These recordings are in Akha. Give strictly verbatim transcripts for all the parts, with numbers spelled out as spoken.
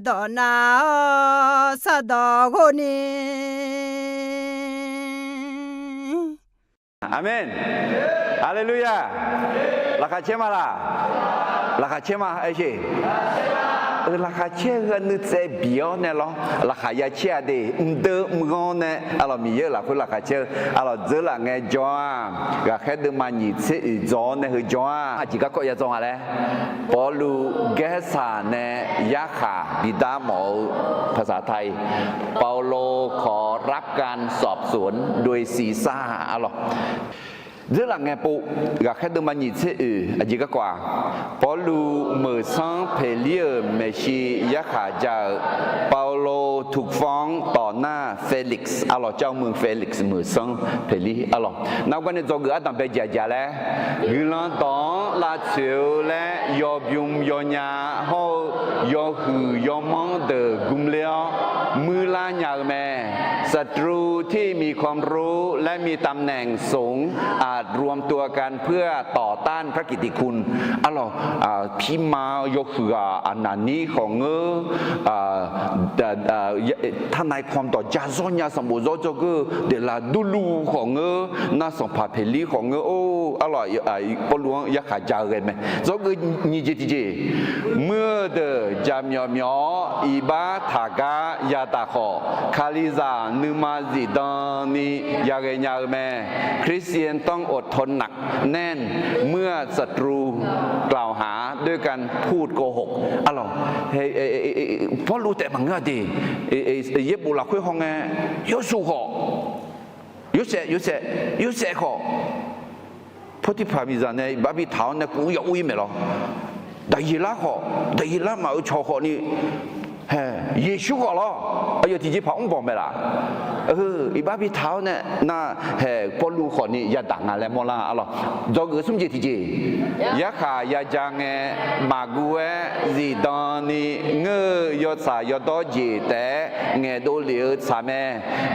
dawq nav-awr sardawq ghov ni. Aqmeq. Haleluya. Laqkhaq caer ma laq? Laqkhaq caer ma, aer sher. Laqkhaq caer-eu nuitsaev bif-awr nae lawr, laqkhaq ya caer-a de, mqdeuv mqghanr nae, arlawq, Miqyaer-euq lafkhoer laqkhaq caer-eu, arlawq, dzeurlaf ngaejawr-aq, ghaqkhaer deuvma nyiq tser oeq dzaw-awr nae heu jawr-aq, aqjeq garkawv ya dzaw nga laer, Pawrluv gaersaq nae yarkhaq bidar mawf-eu paqsaq taq-iq, เปาโลขอรับการสอบสวนโดยซีซ่าร์ arlawq. Dzeurlaf ngaepov, ghaqkhaer deuvma nyiq tser oeq, aqjeq garkawv-aq, Pawrluv meuqsanr Peqlir-euq maeqshi yarkhaq ja-euq, เปาโลถูกฟ้องต่อหน้าเฟลิกซ์ arlawq, เจ้าเมือง Felix meuqsanr Peqlir, arlawq. Nargar nae dzawgeuf ardanq bae jaq jaq laer, guiqlanq dawq-anr lavtsoeq-eu laer yawbymr yawnya hawr-eu yawhuiq yawmanr deuq gmler-awr muirlar nya-eu mae. ศัตรูที่มีความรู้และมีตำแหน่งสูงอาจรวมตัวกันเพื่อต่อต้านพระกิตติคุณ Arlawq, pirma-eu yawhuiq-aq, aqnaqnir khawf ngeur, tanav-iq pawm dawq ja zawr nya sanqbof zawr dzawgeur-eu daeflaf durluv khawf ngeur, nar sanqpaq Peqlir khawf ngeur-or, arlawq, Pawrluv-anr yarkhaq ja-eu ghae mae. Dzawgeuf nyiq jeq tiqjeq, muir-eu deuq jaqmyawf myawf-awr iqbax taqgar yadaq khawf, Kalizaq nuima zifdan ni yaghae nya-eu mae. คริสเตียนต้องอดทนหนักแน่น เมื่อศัตรูกล่าวหาด้วยการพูดโกหก Arlawq, Pawrluv taef maqngeur-a de, yaerbof lafkhoer hawngae, yawshuif khawf, yawshaef, yawshaef, yawshaef khawf, Pawrtirpaq miqzaq nae iqbax bitaq-awr nae kuv ya ur-ir maeq lawr. Daqyeqlar khawf, Daqyeqlar maf-euq cawq khawfni, hae, Yeqsur khawf lawr. Aqyawf tiqjeqpaq mr bawq maeq laf? Iqbax bitaq-awr nae nar, hae, Pawrluv khawfni yadaq nga laer mawrlar arlawr. Dzawgeuf smr jeq tiqjeq, yarkhaq yaja ngae, maqguv-aer zifdan ni ngeur-eu yawtsaq yawdawr jeq taef-aer ngaeqdov lef-eu tsaq mae.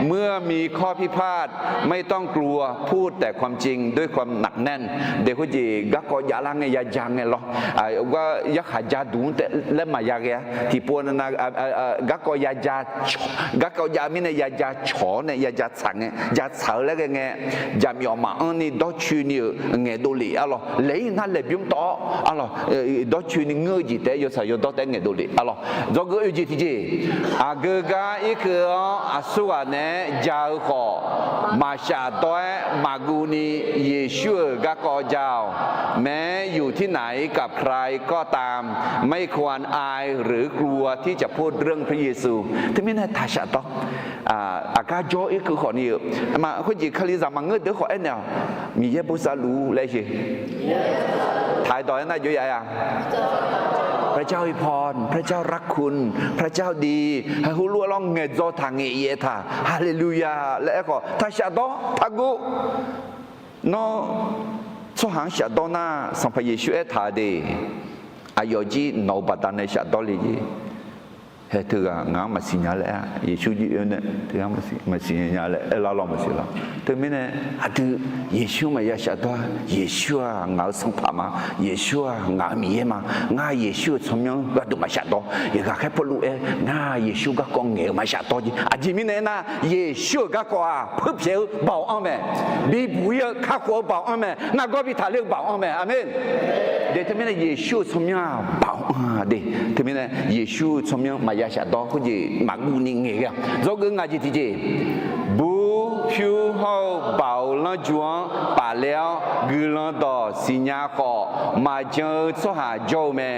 เมื่อมีข้อพิพาทไม่ต้องกลัว พูดแต่ความจริงด้วยความหนักแน่น de khoerjeq garkawv javlar ngae yaja ngae lawr. Gar yarkhaq ja duq-anr taef laer maqya ghae-a. Tiqpov na, garkawv yaja, garkawv jav mirnae yaja cawq-awr nae yaja tsaq ngae, ja tsaq-eu laer ghae ngae, jaqmyawf maqanr ni dawrcoeni-euq ngaeqdov lef arlawr. Laeq-ir nar laeqbymr tawv-awr arlawr, dawrcoeni ngeur-eu jeq taef-aer yawtsaq yawdawr taef-aer ngaeqdov lef arlawr. Dzawgeuf oe jeq tiqjeq, aqgeu gar irkeuv-awr aqsurghaq naeq-aer ja-eu khawf, maqshaf dawr-aer maqguv ni Yeqsur-euq garkawv ja-awq. แม้อยู่ที่ไหน กับใครก็ตาม ไม่ควรอายหรือกลัวที่จะพูดเรื่องพระเยซู Teumirnae taqshaf dawr. Aqgar jawr irkeuv khawfni-eu, khoerjeq Kalizaq maqngeur deuq khawf aernaeq-awq. Miqyaer bosav luf-ur laer sher. พระเจ้าอวยพร พระเจ้ารักคุณ พระเจ้าดี haeq heulof-aer lawr ngaeqdzaw taq ngaeq yaev taq, haleluya laer aer khawf taqshaf dawr taqguv. Nawr tsawrhaq-anr shafdawr nar, Sanqpaq Yeqsur aertaq de, aqyawf jir nawq-euq baqdanae shafdawr le jeq. Hae teughaq ngaq-anr maqsiq nya laer-a, Yeqsur jir oe nae teughaq maqsiq nya laer aerlar lawr maqsiq lawr. Teumirnae aqdui Yeqsur maqya shafdawr-a. Yeqsur-aq ngaq-euq Sanqpaq ma, Yeqsur-aq ngaq-euq Miqyaer ma. Ngar Yeqsur-euq tsawrmyanr gharduq maqshafdawr. Ghaqkhaer Pawrluv aer, ngar Yeqsur garkawv ngaeq-eu maqshafdawr jeq. Aqjeq mirnae aernar, Yeqsur-euq garkawv-aq puirpyaeq-eu baoq anr mae. Bibuq-ir-eu kakhof-eu baoq anr mae. Nargawr bi taqler-eu baoq anr mae. Aqmeq. De teumirnae Yeqsur-euq tsawrmyanr-aq baoq anr-a de. Teumirnae Yeqsur-euq tsawrmyanr maqya shafdawr khoerjeq maqguv ni ngaeq ghae-a. Dzawgeuf ngaq jeq tiqjeq, bur pyur hawr-eu baoq-eu lanrju-anr pafler-awr guiqlanq dawq siqnya khawf maqjan-eu tsawrhaq jawr-eu mae.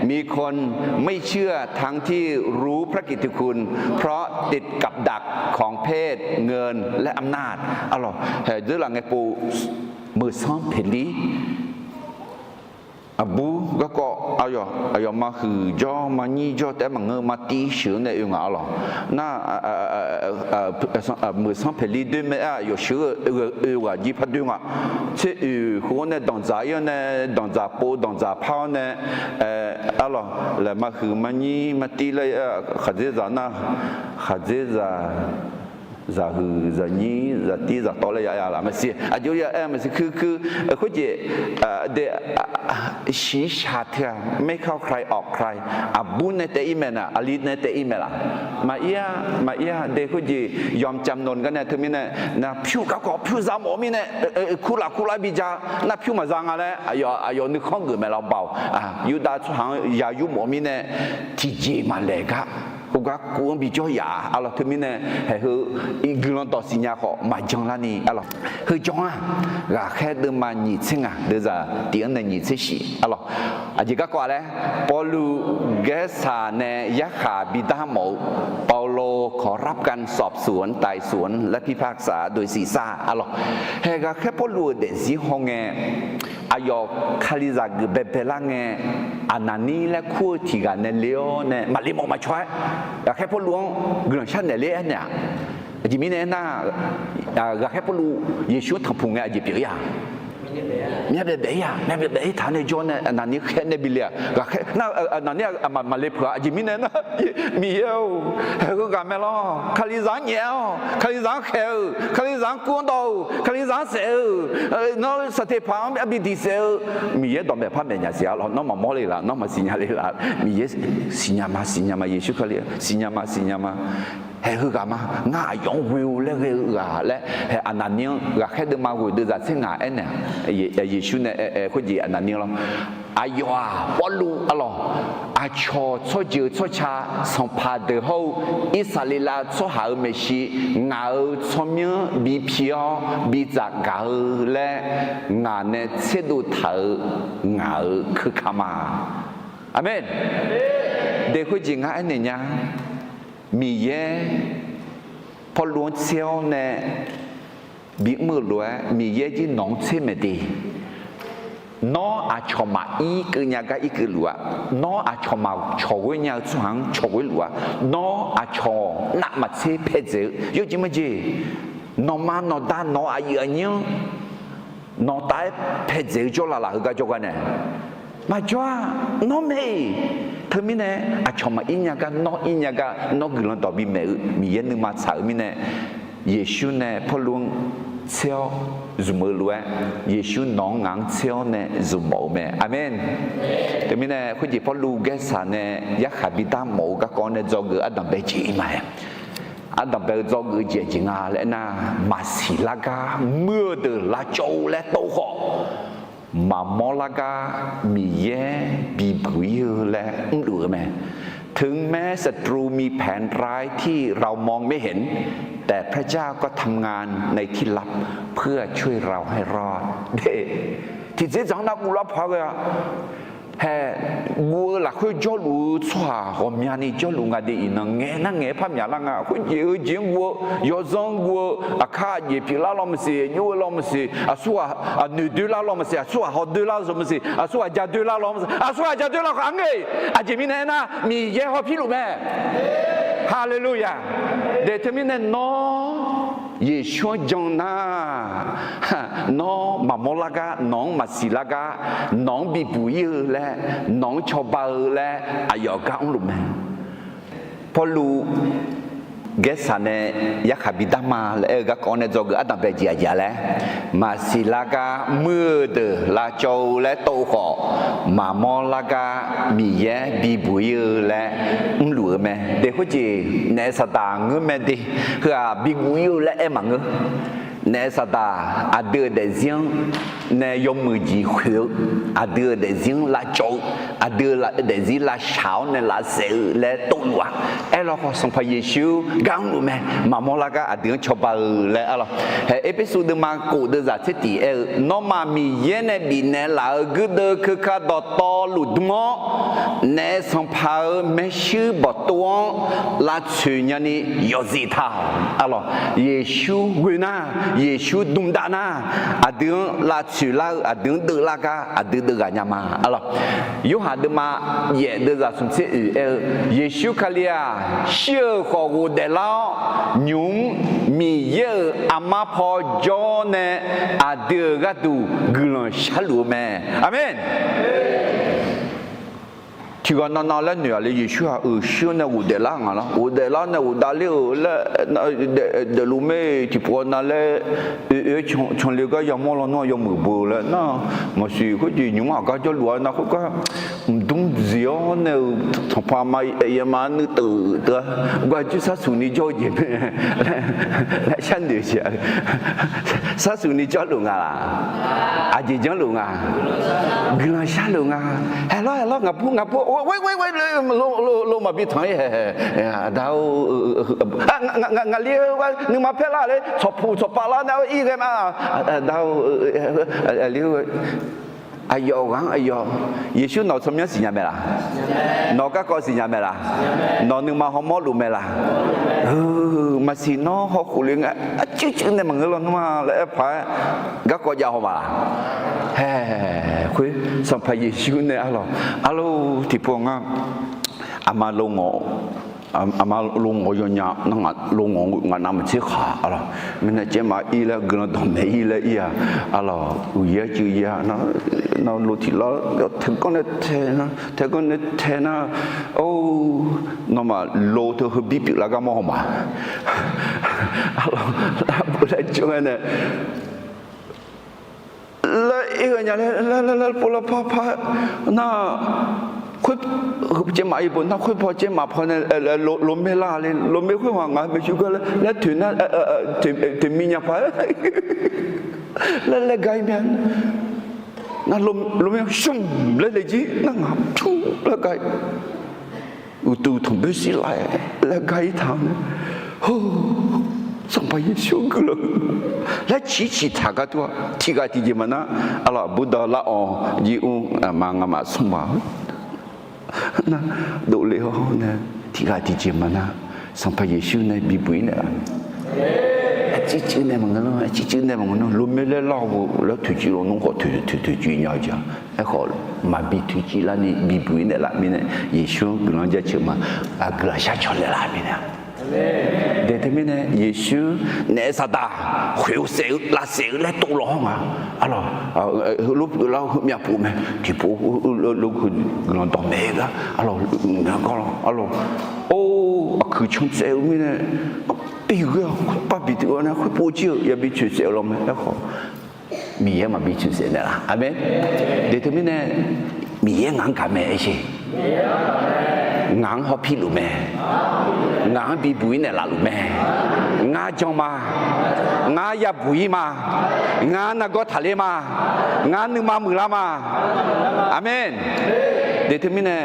มีคนไม่เชื่อทั้งที่รู้พระกิตติคุณ เพราะติดกับดักของเพศ เงิน และอำนาจ Arlawq, haeq dzeur laf ngae pov, meuqsanr Peqlir aqbur garkawv aqyawf, aqyawf ma huiq jawr ma nyir jawr taef-aer maqngeur-eu ma tiv sheuq-anr nae oe ngaq arlawq. Nar, meuqsanr Peqlir doer mae-aer aqyawf sheuq-eu oe ghaq jir par doer nga. Tser oeq khof-anr nae danqdzaq-ir-anr nae danqdzaq pov danqdzaq par-awr nae, arlawq, laeq ma huiq ma nyir ma tiv laer khaqdzerzaq nar, khaqdzerzaq zaqhuiq zaqnyir zaqtir zaqtawv laer ya ya laf maqsiq, aqjox ya aer maqsiq, kuir kuir khoerjeq de, shiqshaq teu-aq ไม่เข้าใครออกใคร, aqbur nae taef-ir maeq nar aqli nae taef-ir maeq laf. Maqir-a, maqir-a de khoerjeq yawmcamq noeq gar nae teumirnae, nar pyur garkawv pyur za mawf-eu mirnae, kurlaf kurlar bi ja, nar pyur maqza nga laer aqyawf nuikhanr geuf maeq laf baoq. Yurdav tsawrhaq-anr ya yur mawf-eu mirnae, tiqjeq maqlaeq gar, khoergar kuv-anr bijawr yaf-a lawq. Teumirnae haeqheu guiqlanq dawq siqnya khawf maqjan larni a lawq. Heu jawr-anr ghaqkhaer deuvma nyiq tser ngaq deuvzaq tiq-anr nae nyiq tser shif a lawq. Aqjeq garkawv-a laer, Pawrluv Gaersaq nae yarkhaq bidar mawf-eu, เปาโลขอรับการสอบสวนไต่สวนและพิพากษาโดยเสียทราบ a lawq. Haeq ghaqkhaer Pawrluv-euq daefzir hawngae, aqyawf Kalizaq geuf baebae lar ngae, Aqnaqnir laer kur-eu tiq ghaq nae le-awr nae maqle mawf maqcaw-aer, ghaqkhaer Pawrluv-anr guiqlanq sharnaeq ler-aer naeq-aq, aqjeq mirnae aernar, ghaqkhaer Pawrluv Yeqsur-anr tanqpuq ngae aqjeq pyeuf-ir-a, myavbaef baef-ir-a, myavbaef baef-ir taq-awr nae jawr nae Aqnaqnir khaer nae bi le-aq, ghaqkhaer nar Aqnaqnir-aq maqle peuq-a. Aqjeq mirnae nar, Miqyaer-or, haeqheu ghaq mae lawr, Kalizaq-anr nyaef-awr, Kalizaq-anr khaeq-eu, Kalizaq-anr kur-anr dawv-eu, Kalizaq-anr saef-eu, nawr Saqteqpaq-anr arbi diq saef-eu, Miqyaer dawqmaeq par maeq nya siq-a lawq. Nawr maqmawr le laf, nawr maqsiqnya le laf, Miqyaer siqnya ma, siqnya ma, Yeqsur Kali siqnya ma, siqnya ma. Haeqheu ghaq ma, ngar aqyawf-anr ghoe-eu laer ghae-eu ghaq laer, haeq Aqnaqnir-anr ghaqkhaer deuvma ghoeq deuvzaq tser ngaq aernaeq-aq, Yeqsur nae aer-aer khoerjeq Aqnaqnir lawr. Aqyawf-aq Pawrluv a lawq, aqcawq tsawrjeuq tsawrca sanqpaq deuq hawr-eu Irsaqleqlav tsawrhaq-euq maeqshi ngaq-euq tsawrmyanr bi pi-awr bi tsafgaq-eu laer ngaq nae tserdov taq-euq ngaq-euq keuka ma. Aqmeq. Daeq khoerjeq ngar aernaeq nya. Miqyaer Pawrluv-anr tser-awr nae bimr-eu lof-aer Miqyaer jir nawq-anr tser maeq de. Nawr aqcawq maqir keuv nya gar irkeuv luf-a. Nawr aqcawq maqcawq ghoer nya-eu tsawrhaq-anr cawq ghoer luf-a. Nawr aqcawq navmaqtser paedzaeq-eu yawjeq majeq, nawqma nawqda nawq-eu aqyuif aqnyir-anr nawq taf-aer paedzaeq-eu jawrlaf laf heugar jawrgar nae maqjawr-a. Nawr mae-iq. Teumirnae aqcawq maqir nya gar nawr ir nya gar nawr guiqlanq dawq bimaeq-eu Miqyaer nuima tsaq-euq mirnae, Yeqsur nae Pawrluv-anr tser-awr zmq-eu lof-aer, Yeqsur nawq-anr ngaq-anr tser-awr nae zmq mawf-eu mae. Aqmeq. Teumirnae khoerjeq Pawrluv Gaersaq nae yarkhaq bidar mawf-eu garkawv nae dzawgeuf ardanqbae jeq-ir ma-aer, ardanqbae-eu dzawgeuf jeq aqjeq nga laer aernar, maqsiq lar gar muir-eu deuq lavcawv-eu laer tov khawf, maqmawr lar gar Miqyaer bibuq-ir-eu laer mrluf-eu mae. ถึงแม้ศัตรูมีแผนร้ายที่เรามองไม่เห็น แต่พระเจ้าก็ทำงานในที่ลับเพื่อช่วยเราให้รอด Tiqdzerdzaq-anr nar guv lar paq ghae-a. Hae, guv-eu lafkhoer jawrluf-eu tsawrhaq ghawqmyani jawrluf nga de. Iqnan ngaeq nar ngaeq-aer par myaq lar nga. Khoerjeq-eu jeq-anr guv-eu, yawzanr guv-eu, aqkar aqjeq pyeuflar lawr maqsiq, aqjox-eu lawr maqsiq, aqsurghaq noeqdoer lar lawr maqsiq, aqsurghaq hawdoer lar lawr maqsiq, aqsurghaq jadoer lar lawr maqsiq, aqsurghaq jadoer lar khawf arngeur-iq. Aqjeq mirnae aernar, Miqyaer hawpir luf mae. Haleluya. Daeq teumirnae nawr Yeqsur-anr jan nar, nawr maqmawr lar gar, nawq-anr maqsiq lar gar, nawq-anr bibuq-ir-eu laer, nawq-anr cawba-eu laer, aqyawf gar mrluf mae. Pawrluv Gaersaq nae yarkhaq bidar ma laer aer-eu garkawv nae dzawgeuf ardanqbae jeq aqjeq-a laer, maqsiq lar gar muir-eu deuq lavcawv-eu laer tov khawf, maqmawr lar gar Miqyaer bibuq-ir-eu laer mrluf-eu mae. Daeq khoerjeq naef saqdaq ngeur mae de. Heu-aq bibuq-ir-eu laer aer maqngeur. Naef saqdaq aqdui-euq daefzir-anr nae yawmuiq jeq khoeq-eu, aqdui-euq daefzir-anr lavcawv-eu, aqdui-euq daefzir lavshaq-awr nae lavsaef-eu laer tov luf-a. Aerlawkhawf Sanqpaq Yeqsur gar mrluf mae. Maqmawr lar gar aqdui-anr cawba-eu laer aer lawq. Hae Erpersu deuvma kof deuvzaq tser tiq aer-eu, nawmaf Miqyaer nae bifnaeq laf-euq guirdeuv keuka dawqtawvluf dm-awr, naef sanqpaq-euq maershuir bawqtov-anr lavtsoeq nyani yawzif taq-awq. Arlawq, Yeqsur ghoe nar, Yeqsur dmdav nar, aqdui-anr lavtsoeq lar-eu, aqdui-anr deuvlar gar aqdui deuv ghaq nya ma. Arlawq, Yorhaq deuvma yaef deuvzaq smq tser oeq aer-eu, Yeqsur Kali-aq, shir-euq khawf ghofdaef lar-awr, nymq-mr Miqyaer-euq armar paw jawr-awr nae aqdui-euq gharduq guiqlanq sharluf-eu mae. Aqmeq. Tiqghaq navnav laer noeq-aq le, Yeqsur-aq uiqshir-awr nae ghofdaef lar nga lawr. Ghofdaef lar nae ghofdav ler-euq laer daefluf mae. Tiqpov nav laer oe oe-aer canle gar yamawr lawnmr-aq yawmuiq beu laer nar, maqsiq khoerjeq nymr aqgar jawrluf-a nar khoergar mqdmr dziq-awr nae-euq tanqpaq ma yaef ma nuiteuq teu-a, gar jir sharsuq ni jawr-eu jeq mae laer sharnoeq siq-a. Sharsuq ni jawrluf nga laq? Aqjeq janrluf nga? Guiqlanq sharluf nga? Haeqlawr haeqlawr, ngaqbur ngaqbur, oe oe oe, lo maqbi tanq-ir hae. Aqda-or, ngaqli-eu nuima paer lar le, tsawqpuq tsawqpav lar nae ir ghae ma. Aqda-or, aqli-or, aqyawf ghaq-anr aqyawf, Yeqsur nawq tsawrmyanr siqnya mae laq? Nawq garkawv siqnya mae laq? Nawq nuima hawmawr luf mae laq? Maqsiq nawr hawkhof le nga, arcuir cuir nae maqngeur lawnmr-a laer aer paq-aer garkawv jav haw ma laq? Haeq, khoer Sanqpaq Yeqsur nae arlawq, arlawq tiqpov ngar aqma lo ngawq, aqma lo ngawq yawnya nar ngaq lo ngawq ngaq navmaqtser khaq arlawq. Mirnae caev maf ir laer guiqlanq dawqmaeq ir laer ir-aq arlawq, uqyaer cuiv ya nar, lo tiq lar taeganr nae tae nar, taeganr nae tae nar, or, nawmaf lo teu heubir pyeuflar gar mawr haw ma. Arlawq, lar beu laer jawr-aer nae laer ir ghae nya laer laer laer laer pov lar par par nar, khoer, heu caev maf ir beu nar khoer paw caev maf paw nae lo maer lar le, lo maer khoer haq ngaq-euq maeqshi gar laer laer toeq nar, toeqmi nya paq laer laer gar ir mya nar, lo maer shmq laer le jir nar ngaq pyur laer gar ir. Uqduq tanqboer shir lar-aer laer gar ir taq-anr nae, Hawr, Sanqpaq Yeqsur guiqlanq laer ciqciq taq gar tur-a. Tiqghaq tiqjeq maqnar, arlawq aqbur dawq lar-awq jir mr, aqma ngamaf smr ma nar, dovle-awr nae, tiqghaq tiqjeq maqnar, Sanqpaq Yeqsur nae bibuq-ir naeqlaf. Arcuir cuir nae maqngeur nar, arcuir cuir nae maqngeur nar, lo maer laer lar-awq laer toeqciv lawnmr khawf toeq toeq toeqciv nya-eu jeq-a. Aerkhawf maqbi toeqciv larni bibuq-ir naeqlaf mirnae, Yeqsur-anr guiqlanq jaceuq ma. Aqguiqlaq shar cawq naeqlaf mirnae Deuq teumirnae Yeqsur naef saqdaq khoeq-eu saef-eu lavsaef-eu laer tov law-awr nga. Arlawq, heulof pyeuflar-eu heumyav pyeuf mae. Tiqpov guiqlanq dawqmaeq-eu gar arlawq, naeq gar lawr arlawq. Or, aqkuiq can tsaev-eu mirnae, bi ghoe-awr khoerpav bi teuv-awr nae khoerpov jir-euq yabi tsoeq saef-eu law mae. Aerkhawf Miqyaer maqbi tsoeq saef naeqlaf. Aqmeq. Deuq teumirnae Miqyaer ngaq-anr gaq mae aer sher. Ngaq-anr hawpir luf mae. Ngaq-anr bibuq-ir naeqlaf luf mae. Ngar jan ma. Ngar yabuq-ir ma. Ngar nargawr taqler ma. Ngar nuima muiqlar ma. Aqmeq. Deuq teumirnae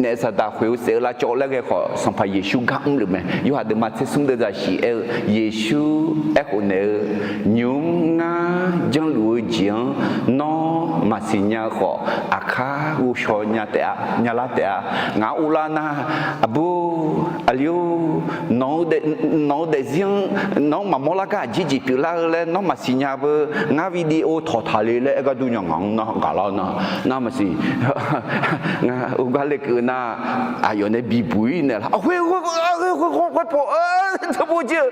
naef saqdaq khoeq-eu saef-eu lavcawv-eu laer ghae khawf, Sanqpaq Yeqsur gar mrluf mae. Yorhaq deuvma tser smr deuv zaqsiq aer-eu, Yeqsur aerkhof naeq-eu, Nymq-mr ngar janrluf-eu jeq-anr nawr maqsiq nya-eu khawf, aqkar ghovshaw nya taef-a, nyalar taef-a. Ngaq-anr uvlar nar, aqbur, aqli-or, nawq-eu daefzir-anr nawq-anr maqmawr lar gar aqjeq jeq pyeuflar-eu laer nawr maqsiq nya beu. Ngar video tawq taq le laer aer gar dur nya ngaq-anr nar gaqlar-eu nar, nar maqsiq. Ngar uvgar lekeuv nar, aqyawf nae bibuq-ir naeqlaf, khoer, khoer pov, teu pov jir-eu,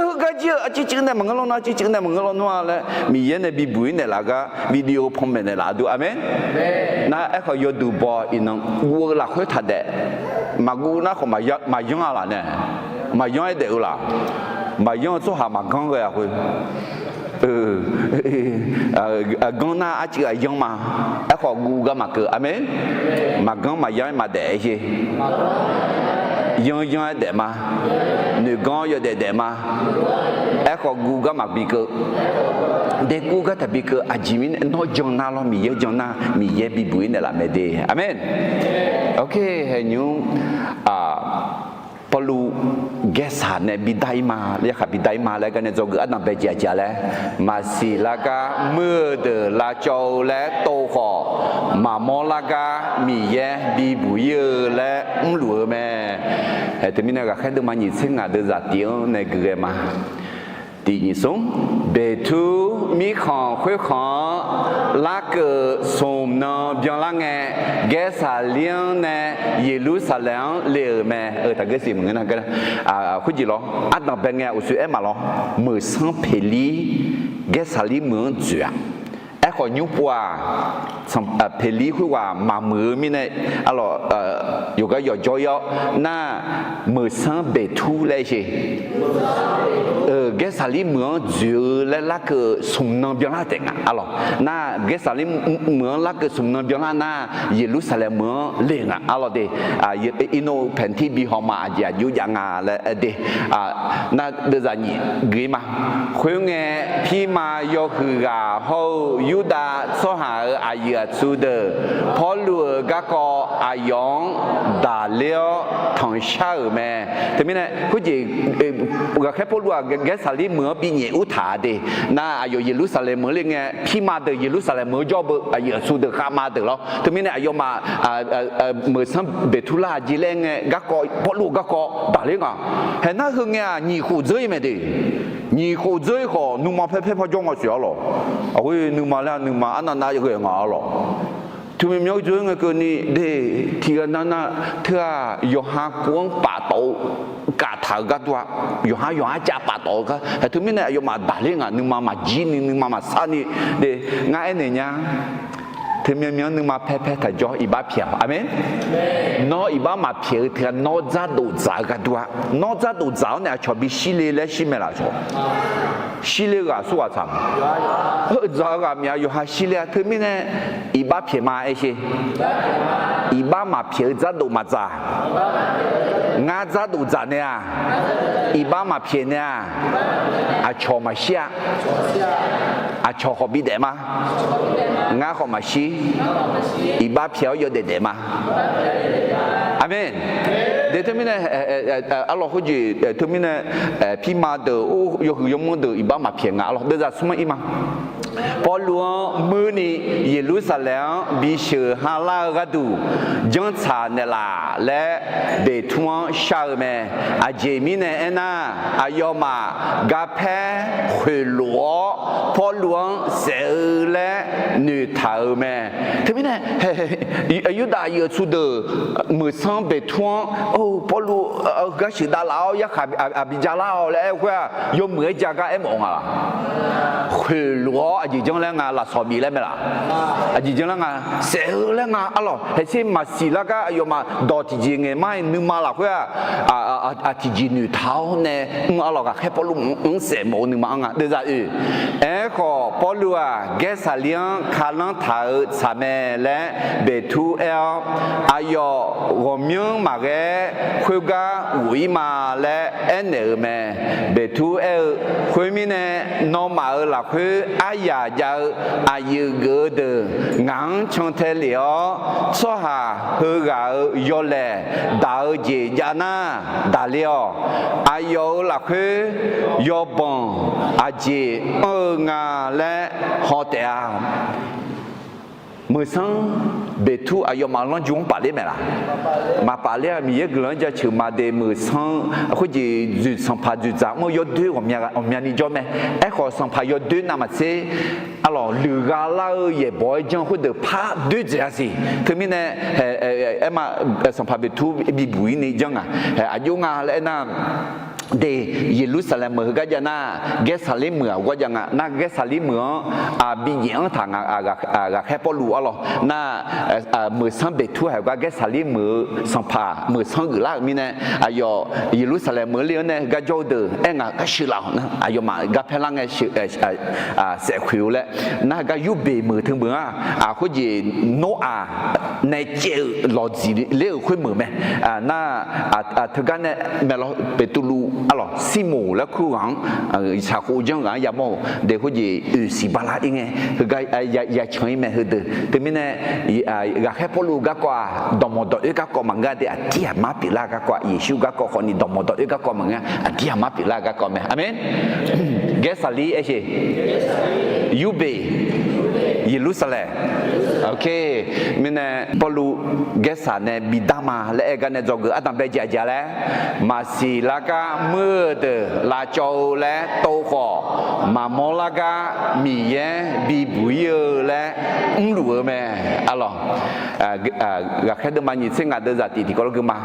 heugar jir-eu, aqcuiv cuiv nae maqngeur lawnmr, aqcuiv cuiv nae maqngeur lawnmr-a laer Miqyaer nae bibuq-ir naeqlaf gar video panmaeq naeqlaf dur. Aqmeq. Nar aerkhawf yawduq baw iqnan guv-eu lafkhoer taq daef. Maqguv nar khawf maqyanr-a laf nae, maqyanr-aer daef-eu laf. Maqyanr-eu tsawrhaq maqganr ghae-a khoer. Ganr nar arcuiv aqyanr ma. Aerkhawf guv gar maqkeuv. Aqmeq. Maqganr maqyanr-aer maqdaef-aer sher. Yanr yanr-aer daef ma. Noeqganr yawdaef daef ma. Aerkhawf guv gar maqbi keuv. Daeguv gar taqbi keuv. Aqjeq mirnae nawr jan nar lawr, Miqyaer jan nar, Miqyaer bibuq-ir naeqlaf mae de. Aqmeq. Oke, haeqnymr Pawrluv Gaersaq nae bidar-ir ma, yarkhaq bidar-ir ma laer gar nae dzawgeuf ardanqbae jeq aqjeq laer, maqsiq lar gar muir-eu deuq lavcawv-eu laer tov khawf, maqmawr lar gar Miqyaer bibuq-ir-eu laer mrluf-eu mae. Haeq teumirnae ghaqkhaer deuvma nyiq tser ngaq deuv zaqtif-anr nae gui ghae ma. Tiq nyiq smr, beqtur mirkhanq khoerkhanq-anr larkeuv smq nan byanlar ngae, Gaersaqlir-anr nae Yeqlursaqlaeq-anr le-euq mae. Taqgeursiq maqngeur nar, khoerjeq lawr, ardanqbae ngae uqshoe aer maqlawr, meuq sanr peqlir Gaersaqlir meuq-anr dzoeq-a. Aerkhawf, nymr pov-aq, Peqlir khoerghaq maqmuiq-eu mirnae, arlawq, yawqgar yawqjawr ir-awr nar, Meuqsanr Beqtur laer sheq. Gaersaqlir meuq-anr dzoeq-eu laer larkeuv-eu smq nan byanlar taef nga, arlawq. Nar, Gaersaqlir meuq-anr larkeuv smq nan byanlar nar, Yeqlursaqlaeq meuq-anr le nga, arlawq de. Irnov paeqtir bi haw ma, aqjeq aqjox jav nga laer de. Nar, deuvzaq nyiq geuf-ir ma. Khoerngae, pirma yawhuiq ghaq hawr-eu Yurdav tsawrhaq-euq aqyuif aqtsu deuq Pawrluv-euq garkawv aqyawf-anr daqler-awr tanqshar-euq mae. Teumirnae khoerjeq Ghaqkhaer Pawrluv-aq Gaersaqlir meuq-anr binyaef urtaq-a de. Nar, aqyawf Yeqlursaqlaeq meuq le ngae, pirma deuq Yeqlursaqlaeq meuq-anr jawr beu, aqyuif aqtsu deuq khavma deuq lawr. Teumirnae aqyawfmaf Meuqsanr Beqtur lar-aq jeq laer ngae, garkawv, Pawrluv-euq garkawv daqler nga. Haeq nar, heu ngae-aq nyiq khof dzeur-ir mae de. Nyiq khof dzeur-ir khawf, nuima paer paer pawjawr nga siq, arlawq. Aqghoer nuima laer-aq, nuima arnav nav ghae nga, arlawq. Teumirnae myanr dzeur ngae keuvni de, tiqghaq nav nar, teu-aq yawqha kov-anr paftawf-eu kaftaq-eu gharduq-a, yawqha yawqha cav paftawf-eu gar. Teumirnae aqyawfmaf daqler nga, nuima maqjir ni, nuima maqsar ni de. Ngar aernaeq nya, teumyanr myanr nuima paer paer taq jawr iqbax pyaeq-awq. Aqmeq. Nawr iqbax maqpyaeq-eu teughaq nawr dzardof dzaq-eu gharduq-a. Nawr dzardof dzaq-awr nae aqcawq bishir le laer shir mae laf cawq. Shir le-eu ghaq aqsurghaq tsaq. Heu dzaq-eu ghaq myav yawqha shir ler-a. Teumirnae iqbax pyaeq ma aer sher. Iqbax maqpyaeq-eu dzardof maqdzaq. Ngar dzardof dzaq naeq-aq, iqbax maqpyaeq naeq-aq, aqcawq maqshir-a. Aqcawq khawf bidaef ma. Ngar khawf maqshir. Iqbax pyaeq-awr yawdaef daef ma. Aqmeq. De teumirnae, arlawq khoerjeq teumirnae, pirma deuq, yawhuiq yawmanr deuq iqbax maqpyaeq nga, arlawq deuvzaq smr-anr ir ma. Pawrluv-anr muirni Yeqlursaqlaeq-anr bisheuq ha lar-eu gharduq janrtsaq naeqlaf laer Beqtur-anr shar-eu mae. Aqjeq mirnae aernar, aqyawfmaf garpaer khoeqlof-awr Pawrluv-anr saef-eu laer noeqtaq-euq mae. Teumirnae, Yurdav aqyuif aqtsu deuq Meuqsanr Beqtur-anr, Pawrluv, heugar sheuqdav laf-awr yarkhaq aqbi ja lar-awq laer aer-eu khoer-aq, yawmuiq-aer ja gar aermawf nga laq? Khoeqlof-awr aqjeq janr laer nga, lafsawq bif laer mae laf? Aqjeq janr laer nga, saef-eu laer nga, arlawq. Haeqser maqsiq lar gar aqyawfmaf dawq tiqjeq ngaeq mar-iq nuima lafkhoer-aq, aq tiqjeq noeqtaq-awr nae mr, arlawq, Ghaqkhaer Pawrluv mq-anr saef mawf-eu nuima-anr nga. Deuvzaq oeq. Aerkhawf, Pawrluv-aq Gaersaqlir-anr kalanr taq-eu tsaq mae laer Beqtur aer-awr, aqyawf ghawqmyanr maqghae-aer khoergar ghof-ir ma laer aernaeq-euq mae. Beqtur aer-eu, Khoermirnae, nawmaf-euq lafkhoer aryaq jav-eu aqyuif geuf-eu deuq ngaq-anr cantae lef-awr, tsawrhaq heughaq-euq yawlaeq daq-eu jeq jav nar, daqler-awq. Aqyawf-euq lafkhoer yawbanq aqjeq anr-eu nga laer haw taef-a. Meuqsanr Beqtur aqyawfmaf lanrju-anr pafler mae laq? Maqpafler-a. Miqyaer guiqlanq-anr jaceuq ma de. Meuqsanr khoerjeq dzoeq, sanqpaq dzoeqdzaq mr-eu yawdoer ghawqmya ni jawr mae. Aerkhawf, sanqpaq yawdoer navmaqtser, arlawq, luiqgha lar-eu yaeqbawq-aer janr khoerdeuq par doer dzaeq-a siq. Teumirnae, aerma, sanqpaq Beqtur bibuq-ir ni janr ngaq, aqjox nga laer aernar, de, Yeqlursaqlaeq meuq heugar jav nar, Gaersaqlir meuq-aq gar jav nga. Nar, Gaersaqlir meuq-anr bijaef-anr taq nga, Ghaqkhaer Pawrluv arlawq. Nar, Meuqsanr Beqtur haiq gar Gaersaqlir meuq-eu sanqpaq meuqsanr geuflar-euq mirnae, aqyawf Yeqlursaqlaeq meuq le-anr nae heugar jawr-eu deuq aer ngaq gar sheuqlaf-awq nar, aqyawfmaf garpaer lar ngae saef khoeq-eu laer. Nar, heugar Yurbeq meuq teu meuq-anr, khoerjeq Noraq nae caev-eu lawqdziq ler-euq khoer meuq mae. Nar, teugar nae maeqlawr Beqtuvluv arlawq Sirmoq laer kur-eu ghaq-anr, shaqkhov janr ghaq-anr yamawr-euq de khoerjeq oeq siq bala ir ngae, heugar yacan ir mae heudeuq. Teumirnae, Ghaqkhaer Pawrluv garkawv-aq, dawqmawq dawq-oer garkawv maqngeur-a de, aqdir aqmar pyeuflar garkawv-aq, Yeqsur garkawv khawfni dawqmawq dawq-oer garkawv maqngeur-a, aqdir aqmar pyeuflar garkawv mae. Aqmeq. Gaersaqlir aer sher. Yurbeq. Yeqlursaqlaeq. Mirnae Pawrluv Gaersaq nae bidar ma laer aer-eu gar nae dzawgeuf ardanq bae jeq aqjeq laer, maqsiq lar gar muir-eu deuq lavcawv-eu laer tov khawf, maqmawr lar gar Miqyaer bibuq ir-eu laer mrluf-eu mae. Arlawq, ghaqkhaer deuvma nyiq tser ngaq deuvzaq tiq tiqkawv lawr geu ma.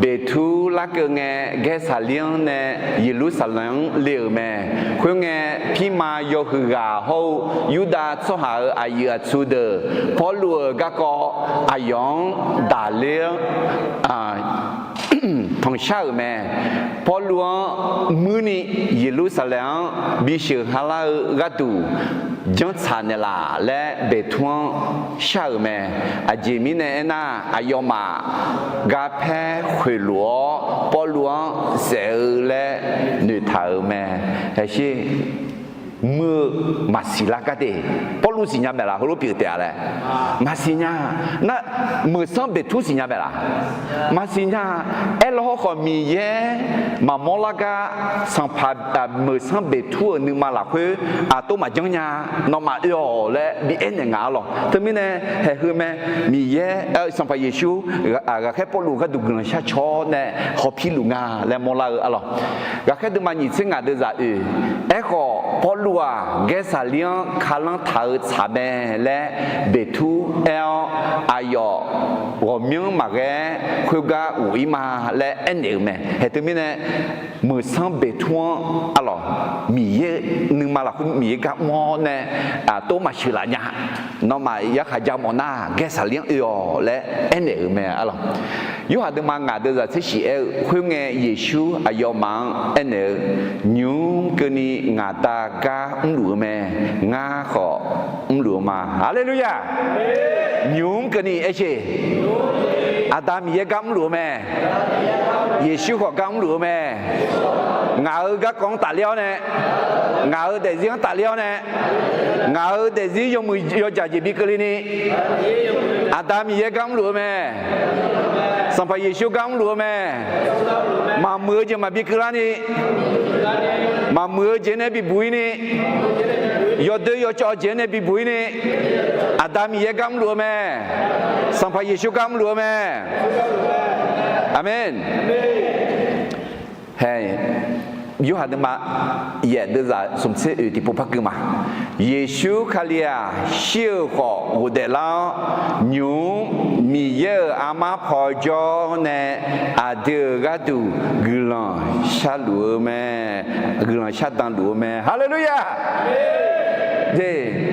Beqtur larkeuv ngae, Gaersaqlir-anr nae Yeqlursaqlaeq-anr le-euq mae. Khoerngae, pirma yawhuiq ghaq hawr-eu Yurdav tsawrhaq-euq aqyuif aqtsu deuq Pawrluv-euq garkawv aqyawf-anr daqler-anr tanqshar-euq mae. Pawrluv-anr muirni Yeqlursaqlaeq-anr bisheuq halar-eu gharduq janrtsaq naeqlaf laer Beqtur-anr shar-euq mae. Aqjeq mirnae aernar, aqyawfmaf garpaer khoeqlof-awr Pawrluv-anr saef-eu laer noeqtaq-euq mae. Haeqsher, muir-eu maqsiq lar gar de. Pawrluv siqnya maeqlaf heulof pyeuf taef-a laer. Maqsiq nya. Nar, meuqsanr Beqtur siqnya maeqlaf? Maqsiq nya. Aerlaw hawrkhawf Miqyaer maqmawr lar gar sanqpaq meuqsanr Beqtur-euq nuima lafkhoer aqtov maqjanr nya, nawmaf oe-awq laer bi aernaeq nga arlawq. Teumirnae haeqheu mae, Miqyaer, Sanqpaq Yeqsur ghaqkhaer Pawrluv gharduq guiqlanq shar caw-awr nae hawpirluf nga laer mawrlar-eu arlawq. Ghaqkhaer deuvma nyiq tser ngaq deuvzaq oeq. Aerkhawf Pawrluv-aq Gaersaqlir-anr kalanr taq-eu tsaq mae laer Beqtur aer-awr, aqyawf ghawqmyanr maqghae-aer khoergar ghof-ir ma laer aernaeq-euq mae. Haeq teumirnae meuqsanr Beqtur-anr arlawq, Miqyaer nuima lafkhoer Miqyaer gar mr-awr nae aqtov maqsheuqlaf nya. Nawmaf yarkhaq ja mawf nar Gaersaqlir-anr oe-awq laer aernaeq-euq mae arlawq. Yorhaq deuvma ngaq deuvzaq tser shiq aer-eu, khoerngae Yeqsur aqyawfmaf-anr aernaeq-eu, nymq mr keuvni ngaq Da gar mrluf-eu mae, ngar khawf mrluf-eu ma. Haleluya! Nymq mr keuvni aer sher. Aqda Miqyaer gar mrluf-eu mae. Yeqsur khawf gar mrluf-eu mae. Ngaq-euq garkawv-anr tafler-awr nae, ngaq-euq daefzir-anr tafler-awr nae, ngaq-euq daefzir yawmuiq yawjaq jeq bi keuvle ni, Aqda Miqyaer gar mrluf-eu mae. Sanqpaq Yeqsur gar mrluf-eu mae. Maqmuiq-eu jeq maqbi keuvlar ni, maqmuiq-eu jeq nae bibuq-ir ni, yawdoer yawcawv jeq-anr nae bibuq-ir ni, Aqda Miqyaer gar mrluf-eu mae. Sanqpaq Yeqsur gar mrluf-eu mae. Aqmeq. Hae, Yorhaq deuvma yaef deuvzaq smq tser oeq tiqpov par keuv ma. Yeqsur Kali-aq shir-euq khawf ghofdaef lar-awr, nymq mr Miqyaer-euq armar paw jawr nae aqdui-euq gharduq guiqlanq sharluf-eu mae. Guiqlanq shardan luf-eu mae. Haleluya!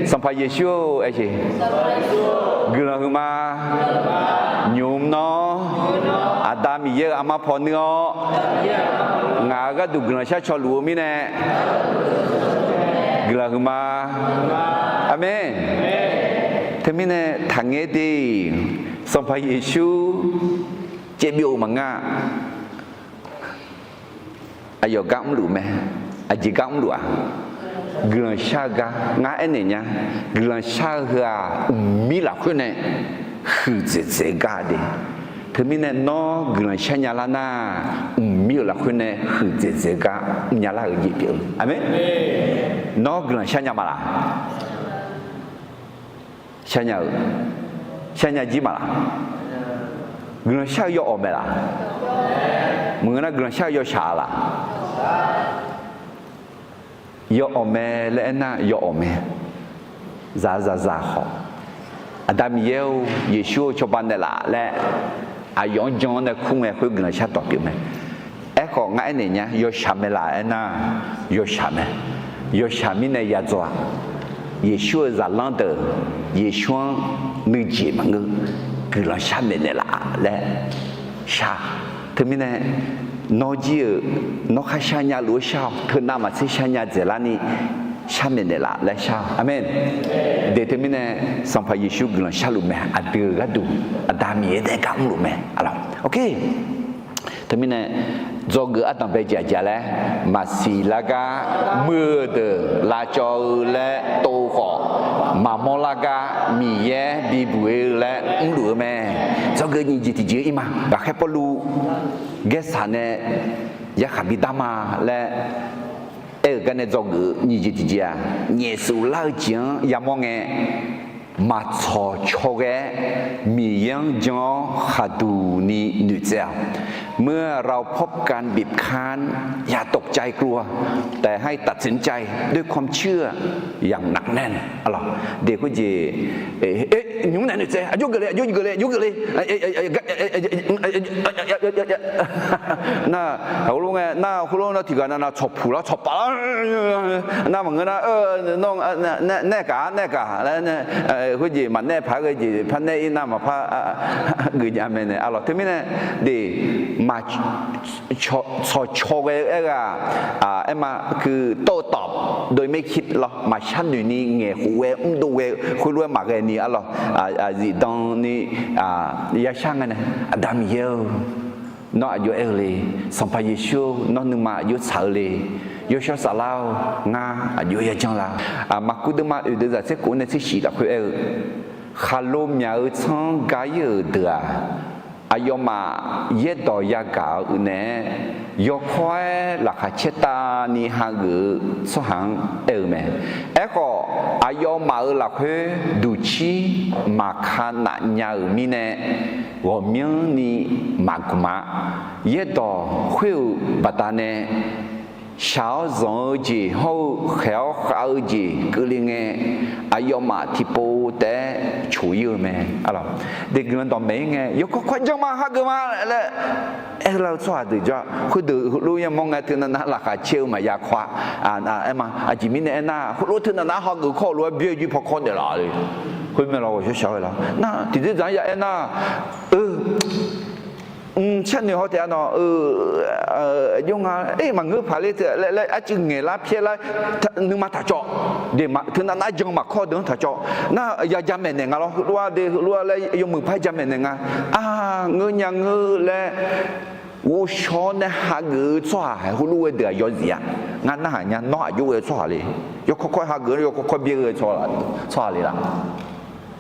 Sanqpaq Yeqsur-or, aer sher. Guiqlanq huiqma. Nymq mr nawr Aqda Miqyaer-euq armar paw nuir-awr, ngaq-euq gharduq guiqlanq shar caw luf-eu mirnae, guiqlanq huiqma. Aqmeq. Teumirnae taqngaer de, Sanqpaq Yeqsur caevbyov-eu maqngeur-a. Aqyawf gar mrluf mae. Aqjeq gar mrluf-a? Guiqlanq shar-eu gar. Ngar aernaeq nya, guiqlanq shar-eu heu-aq, mqmir lafkhoer nae huiqdzaeq dzaeq-eu gar de. Teumirnae nawr guiqlanq shar nya lar nar, mqmir-euq lafkhoer nae huiqdzaeq dzaeq-eu gar mrnya lar-euq jeq pyeuf-eu. Aqmeq. Nawr guiqlanq shar nya ma laq? Shar nya-eu, shar nya jir ma laq? Guiqlanq shar-eu yawawq mae laq? Maqngeur nar guiqlanq shar-eu yawshaq-a laq? Yawawq mae laer aernar yawawq mae. Zaqzaq zaq khawf, Aqda Miqyaer-or, Yeqsur-or, cawba naeqlaf laer aqyawf-anr jan-awr nae kur ngae khoer guiqlanq shar dawq pyeuf mae. Aerkhawf ngar aernaeq nya, yawshaq mae laq aernar, yawshaq mae. Yawshaq mirnae ya dzaw-aq, Yeqsur-euq zaqlanr deuq Yeqsur-anr nuijeq maqngeur, guiqlanq shar maeqnaeq laf laer shar. Teumirnae nawr jir-euq, nawr khar shar nya luf-eu shar-awq, teunav maqtser shar nya dzaeqlar ni shar maeqnaeq laf laer shar-awq. Aqmeq. De teumirnae Sanqpaq Yeqsur guiqlanq sharluf mae, aqdui-euq gharduq Aqda Miqyaer nae gar mrluf mae. Teumirnae dzawgeuf ardanq bae jeq aqjeq laer, maqsiq lar gar muiq-eu deuq lavcawv-eu laer tov khawf, maqmawr lar gar Miqyaer bibuq-ir-eu laer mrluf-eu mae. Dzawgeuf nyiq jeq tiqjeq-ir ma. Ghaqkhaer Pawrluv Gaersaq nae yarkhaq bidar ma laer aer-euq gar nae dzawgeuf nyiq jeq tiqjeq-aq, nyaefsuf lar-eu jeq-anr yamawr ngae, Maqtsawq caw ghae-aer Miqyaer-anr jan-awr khaqduq ni noeqtsaev-awq. เมื่อเราพบการบีบคั้น อย่าตกใจกลัว แต่ให้ตัดสินใจด้วยความเชื่ออย่างหนักแน่น arlawq. Deq khoerjeq, nymq mr nae noeqtsaev, aqjox geufle, aqjox geufle, aqjox geufle. Nar, khoerlof ngae nar, khoerlof nar tiqghaq nav nav tsawqpuq lar tsawqpaf lar, nar maqngeur nar, nae gaq nae gaq laer, khoerjeq maqnae paq-aer ghae jeq par nae ir nar maqpar geuf jav mae nae arlawq. Teumirnae deq, tsawqcaw ghae-eu aer-eu-aq, aerma คือโต้ตอบโดยไม่คิด lawr, maqshar noeq ni ngaeqkhof ghae mrdov ghae-eu khoerlof-aer maqghae ni arlawq. Zifdan ni yashar ngae nae, Aqda Miqyaer-or, nawr aqjox aer-eu le. Sanqpaq Yeqsur-or, nawr nuima aqjox tsaq-eu le. Yawshawr Saflar-or, ngar aqjox yajanr la. Maqkuv deuvma oeq deuq zaq tser kof nae tser shif lafkhoer aer-eu, khaqlo myaq-eu tsanr gar ir-euq deuq-aq, aqyawfmaf yaerdawq yagaq-eu naeq-aer, yawkawr-aer laqkhaq caertavni hageuf-eu tsawrhaq-anr aer-eu mae. Aerkhawf, aqyawfmaf-euq lafkhoer duqcir maqka naf nya-euq mirnae, ghawqmyanrni maqgmq-a. Yaerdawq khoer-euq baqdanae shaq-awr zanq-eu jeq hawr-eu khaeq-awr khav-eu jeq keuvle ngae, aqyawfmaf tiqpov taef-aer coq ir-eu mae. Deq guiqlanq dawqmaeq ir ngae, yawkawr kawr janr ma, hageuf ma laer aerlar-eu tsawrhaq deuq jawr-a. Khoerdeuq heulof yamawr ngae, teunav nav laqkhaq caer-eu maqya kawr-a. Aerma, aqjeq mirnae aernar, heulof teunav nav hageuf kawr lof-aer byaer-eu jir paw kawr naeqlaf le. Khoermirnae lawr, ghawqshaq shaq-eu laf nar, tiqdzer dzaq-anr ya aernar, eu, mq, sharnoeq haw taef-a nawq, eu, aqjox nga, maqngeur paq ler laer, arcuiv ngaeqlar pyaerlar, nuima taqcawv. Deq, teunav nav jan maqkawr deuq-anr taqcawv. Nar ya jamaeq naeq nga lawr, heulof-aer de, heulof-aer laer yawmuiq par jamaeq naeq nga. Aq, ngeur nya ngeur laer ghovshaw-awr nae hageuf-eu tsawrhaq heulof-aer deuq-aq yawzif-a. Ngar narhaq nya, nawr aqjox ghae-eu tsawrhaq le. Yawkawr kawr hageuf-awr yawkawr kawr byaer ghae-eu tsawrhaq le laf.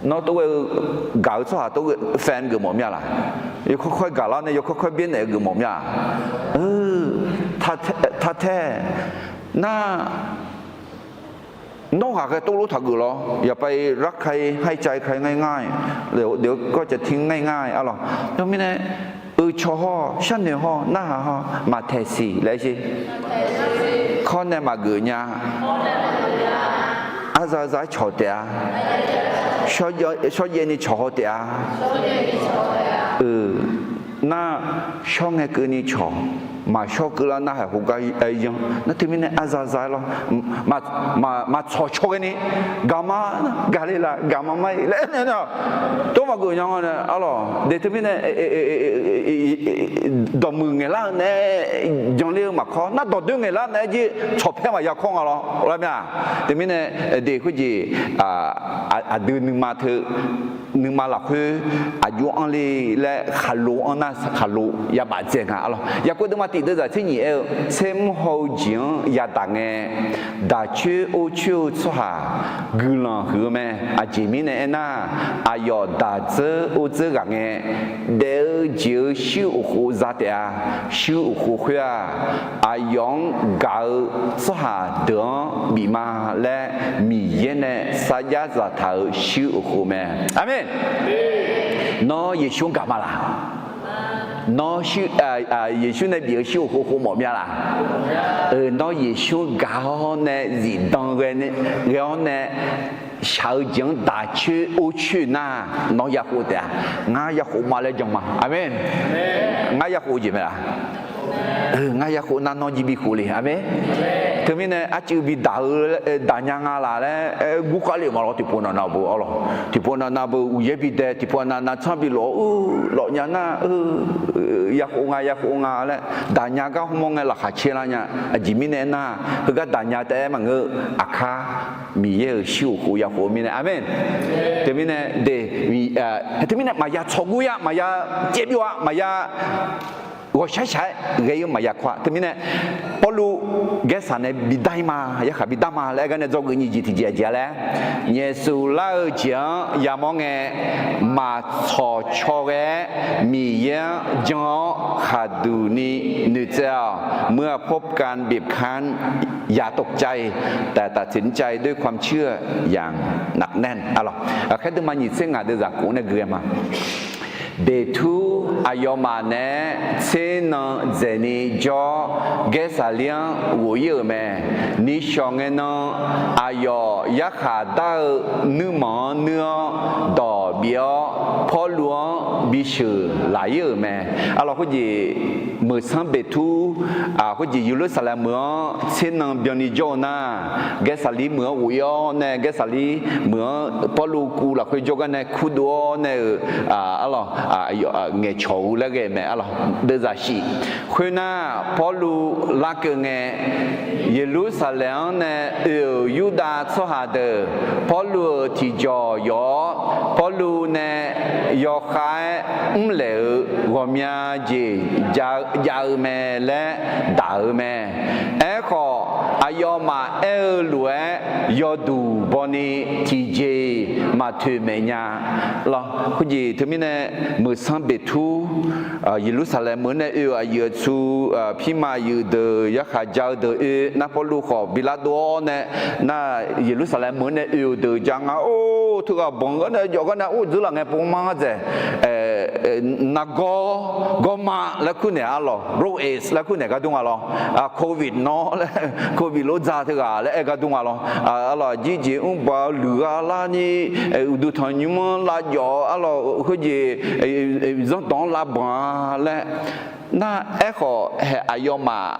Nawr tov ghae-eu gaq-eu tsawrhaq tov ghae fan geufmawf mir-a laf. Yawkawr kawr gaqlar nae yawkawr kawr byaer naeq-eu geufmawf mir-a. Taq tae, nar, nawr ghaqkhae tov lof taqgeuf lawr, อย่าไปรักใครให้ใจใครง่ายๆ เดี๋ยวก็จะทิ้งง่ายๆ arlawq. Teumirnae, eu, cawq hawr, sharnoeq hawr, narhaq hawr, maqtaeq siq laer sher. Kawr nae maqgeuf nya. Arza za-aer cawq taef-a. Shawrjaev ni cawq haw taef-a. Nar, shawr ngae keuvni cawq, maqshawr keuvlar narhaq khoergar yanr. Nar teumirnae arza za-aer lawr, maqtsawq caw ghaeni, gaqma, gaqle laf, gaqma mar-ir laer aernaeq-a. Tov maqgeuf nya nga nae arlawq. Deq teumirnae dawqmuiq ngaeqlar-eu nae janler-eu maqkawr, nar dawqdoer ngaeqlar nae jir tsawqpaer maqya kawr nga lawr lar mir-a. Teumirnae deq khoerjeq, aqdui nuima teu, nuima lafkhoer aqjox anr le laer khaqlo anr nar khaqlo yabaf dzae nga arlawq. Yaqkov deuvma tiq deuv zaq tser nyiq aer-eu, tser mr haw-eu jeq-anr yadaq ngae, daq coer or coer-eu tsawrhaq guiqlanq huiq-eu mae. Aqjeq mirnae aernar, aqyawf daq dzeur or dzeur ghaq ngae, daef-eu jeq-eu shuir uqkhof za taef-a. Shuir uqkhof khoer-aq, aqyawf-anr gaq-eu tsawrhaq deuq-anr bif ma laer Miqyaer nae sarjax zaqtaq-euq shuir uqkhof mae. Aqmeq. Nawr Yeqsur-anr gaq ma laq? Nawr, Yeqsur nae bif-eu shuir uqkhof khof mawf mya laq? Nawr Yeqsur-anr gaq-awr nae zifdan ghae-awr nae shaq-eu jeq-anr daq coer or coer nar, nawr ya khof taef-a. Ngar ya khof ma laer jan ma. Aqmeq. Ngar ya khof-eu jeq mae laq? Ngar ya khof nar nawr jir bi khof le. Aqmeq. Teumirnae arcuiv bi daq-eu, daq nya nga laq laer gurkhav le ma lawr. Tiqpov nav nav beu arlawq, tiqpov nav nav beu uqyaer bi dae, tiqpov nav nav tsanr bi lawf-eu lawf nya nar, ya khof nga ya khof nga laer daq nya gar hmr mawr ngae laqkhaq caer lar nya. Aqjeq mirnae aernar, heugar daq nya taef-aer maqngeur-eu aqkar Miqyaer-euq shuir uqkhof ya khof-eu mirnae. Aqmeq. Teumirnae de, teumirnae maqya tsawqgur ya, maqya caev byov-a, maqya ghawqshaq shaq-aer ghae-eu maqya kawr-a. Teumirnae Pawrluv gaersaq nae bidar-ir ma, yarkhaq bidar ma laer aer gar nae dzawgeuf nyiq jeq tiqjeq aqjeq-a laer, nyaefsuf lar-eu jeq-anr yamawr ngae, maqtsawq caw ghae-aer Miqyaer-anr jan-awr khaqduq ni noeqtsaev-awq. เมื่อพบการบีบคั้น อย่าตกใจ แต่ตัดสินใจด้วยความเชื่ออย่างหนักแน่น aqlawq. Khaerdui ma nyiq tser ngaq deuvzaq kof nae gui-aer ma. Beqtur aqyawfmaf naeq-aer tser nan dzaeqni jawr, Gaersaqlir-anr ghof-ir-euq mae. Nishawq ngae nan aqyawf yarkhaq dar-eu nuirmanq-anr nuir-awr dawq bif-awr, Pawrluv-anr bisheuq laq-ir-euq mae. Aqlawq, khoerjeq meuqsanr Beqtur, khoerjeq Yeqlursaqlaeq meuq-anr tser nan byanni jawr-eu nar, Gaersaqlir meuq-anr ghof-ir-awr nae, Gaersaqlir meuq-anr Pawrluv kuv lafkhoer jawrgar nae kurdov-awr nae-euq, aqlawq, ngaeqcawq-eu laer ghae mae. Aqlawq, deuvzaq shif. Khoernar, Pawrluv larkeuv ngae, Yeqlursaqlaeq-anr nae oe-euq Yurdav tsawrhaq deuq Pawrluv-euq tiqjawq yawf-awr, Pawrluv nae yawkhav-aer mrlaeq-euq ghawqmya jeq jav-eu mae laer daq-euq mae. Aerkhawf, aqyawfmaf aer-eu lof-aer yawduq bawni tiqjeq-iq maqtoeqmaeq nya. Lawr, khoerjeq teumirnae meuqsanr Beqtur, Yeqlursaqlaeq meuq-anr nae oe-euq aqyuif aqtsu, pirma aqyuif deuq, yarkhaq ja-eu deuq oe nar, Pawrluv khawf bi lar dov-awr nae, nar, Yeqlursaqlaeq meuq-anr nae oe-euq deuq ja nga, or, teughaq banq-eu gar nae jawf gar nae or dzeur laf ngae pov mar dzaeq, nargawr, gawrma laer kurnaeq aqlawq, roes laer kurnaeq gar dur nga lawr. Covid nawr laer, covid lof dzaq teughaq laer aer gar dur nga lawr. Aqlawq, aqjir jeq mrbanq-eu luiqgha larni, uqduq tanqnymr-anr lavjawf-eu aqlawq, khoerjeq zanrdawq-anr lavbanq-a laer. Nar, aerkhawf haeq aqyawfmaf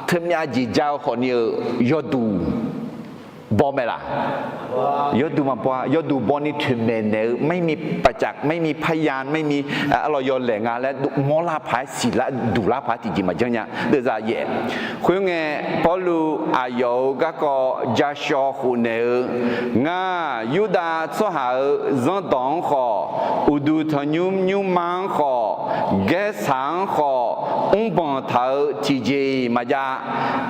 teumyav jeq ja-eu khawfni-euq yawduq baw mae laq? Yawduq maqbaw-a. Yawduq bawni toeqmaeq naeq-eu ไม่มีประจักษ์ ไม่มีพยาน ไม่มี aqlawq yawlaeq nga laer mawrlar paq-aer siqlar duqlar paq-aer tiqjeq maqjanr nya. Deuvzaq yaef. Khoerngae, Pawrluv aqyawf-euq garkawv jashawr khofnaeq-eu, Ngar, Yurdav tsawrhaq-euq zanrdawq-anr khawf, uqduq tanqnymr nymrma-anr khawf, Gaersaq-anr khawf, mrbanq taq-eu tiqjeq-iq maqjav.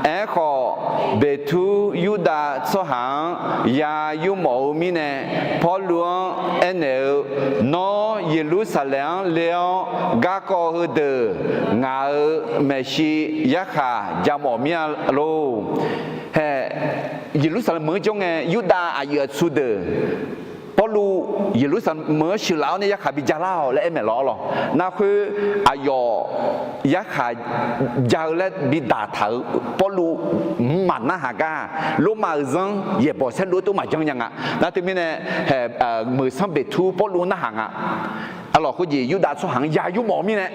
Aerkhawf, Beqtur Yurdav tsawrhaq-anr ya yurmawf-eu mirnae, Pawrluv-anr aernaeq-eu, Nawr Yeqlursaqlaeq-anr le-awr garkawv heudeuq ngaq-euq maeqshi yarkhaq jamawf mir-a lor. Haeq, Yeqlursaqlaeq meuq-anr jawr ngae, Yurdav aqyuif aqtsu deuq Pawrluv Yeqlursaqlaeq meuq-anr sheuqlaf-awr nae yarkhaq bi jalar-awq laer aer maeq lawr lawq. Nar khoer aqyawf yarkhaq ja-eu laer bi daqtaq-euq Pawrluv mqmaq narhaq gar, Lormav-euq zanr yaeqbawq saerlu-aer tov maqjanr nya nga. Nar teumirnae, haeq, meuqsanr Beqtur Pawrluv narhaq nga. Aqlawq, khoerjeq Yurdav tsawrhaq-anr ya yurmawf-eu mirnae,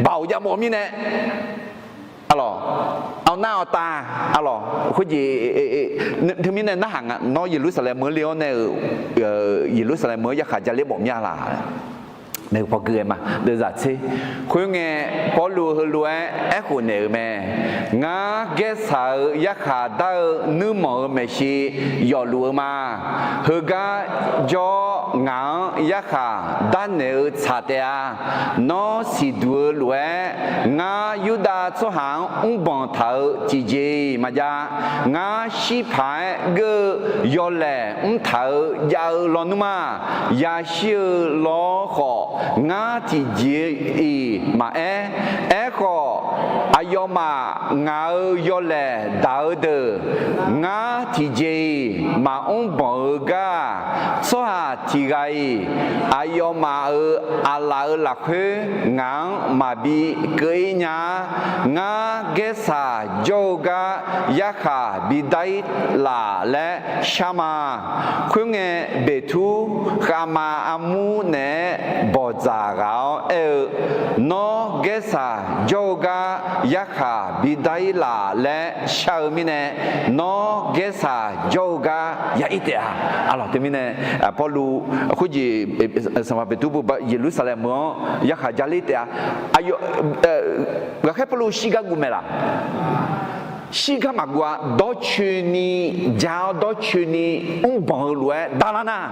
baoq yamawf-eu mirnae, aqlawq, awqnar awqtav, aqlawq, khoerjeq teumirnae narhaq nga. Nawr Yeqlursaqlaeq meuq-anr le-awr nae-euq, Yeqlursaqlaeq meuq-anr yarkhaq jaler mawf mir-a laq? Maeqhu paw gui-aer ma. Deuvzaq tser. Khoerngae, Pawrluv heulof-aer aerkhof naeq-euq mae. Ngar Gaersaq-euq yarkhaq dar-eu nuirmanq-euq maeqshi yawfluf-eu ma. Heugar jawr-awr ngaq-anr yarkhaq darnaeq-eu tsaq taef-a. Nawr siqduq-eu lof-aer, ngar Yurdav tsawrhaq-anr mrbanq taq-eu tiqjeq-iq maqjav. Ngar shir paq-aer geur-eu yawlaeq mrtaq-eu jav-eu lawnmr-aq, yashir-eu lawr khawf, ngar tiqjeq-iq maqaer. Aerkhawf, aqyawfmaf ngaq-euq yawlaeq daq-eu deuq, ngar tiqjeq-iq maqmr banq-eu gar-aq, tsawrhaq tiq ghaq-iq aqyawfmaf-euq aqlaf-euq lafkhoer ngaq-anr maqbi keuv-ir nya-ar. Ngar Gaersaq jawr-eu gar yarkhaq bidar-ir laf laer shar ma. Khoerngae, Beqtur khavma armur naeq-aer bawqdzaq ghaq-awr aer-eu, Nawr Gaersaq jawr-eu gar yarkhaq bidar-ir laf laer shar-eu mirnae, nawr Gaersaq jawr-eu gar ya-ir taef-a. Aqlawq, teumirnae Pawrluv khoerjeq, Sanqpaq Beqtur bu Yeqlursaqlaeq meuq-anr yarkhaq jaler taef-a. Aqyawf, ghaqkhaer Pawrluv shirgar guv mae laq? Shirgar maqguv-a. Dawrcoeni ja-awr dawrcoeni mrbanq-eu lof-aer darlar nar,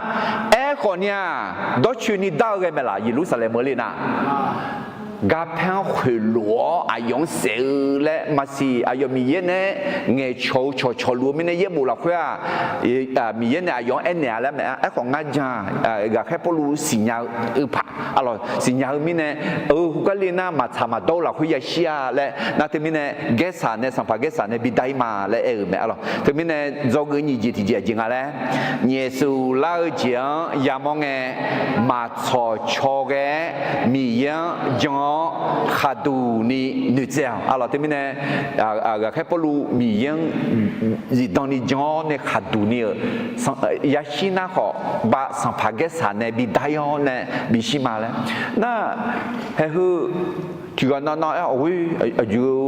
aerkhawf ni-aq, dawrcoeni dar-eu ghae mae laq? Yeqlursaqlaeq meuq le nar, garpaer-anr khoeqlof-awr aqyawf-anr saef-eu laer maqsiq. Aqyawf Miqyaer nae ngaeqcawq-eu cawqcawq luf-eu mirnae yaerbof lafkhoer-aq, Miqyaer nae aqyawf-anr aernaeq-a laer mae-a. Aerkhawf ngar jan-aq, ghaqkhaer Pawrluv siqnya-eu paq, arlawq, siqnya-eu mirnae, eu, heugar le nar maqtsaq maqdawr-eu lafkhoer yashir-a laer nar, teumirnae Gaersaq nae, sanqpaq Gaersaq nae bidar-ir ma laer aer-euq mae, arlawq. Teumirnae dzawgeuf nyiq jeq tiqjeq aqjeq nga laer, nyaefsuf lar-eu jeq-anr yamawr ngae, maqtsawq caw ghae-aer Miqyaer-anr jan-awr khaqduq ni noeqtsaev-awq, arlawq. Teumirnae ghaqkhaer Pawrluv Miqyaer-anr zifdan ni jan-awr nae khaqduq ni-euq yashir nar khawf, bav sanqpaq Gaersaq nae bidar-ir-awr nae bishir ma laer nar, haeheu tiqghaq navnav-aer aqghoer aqjeq-eu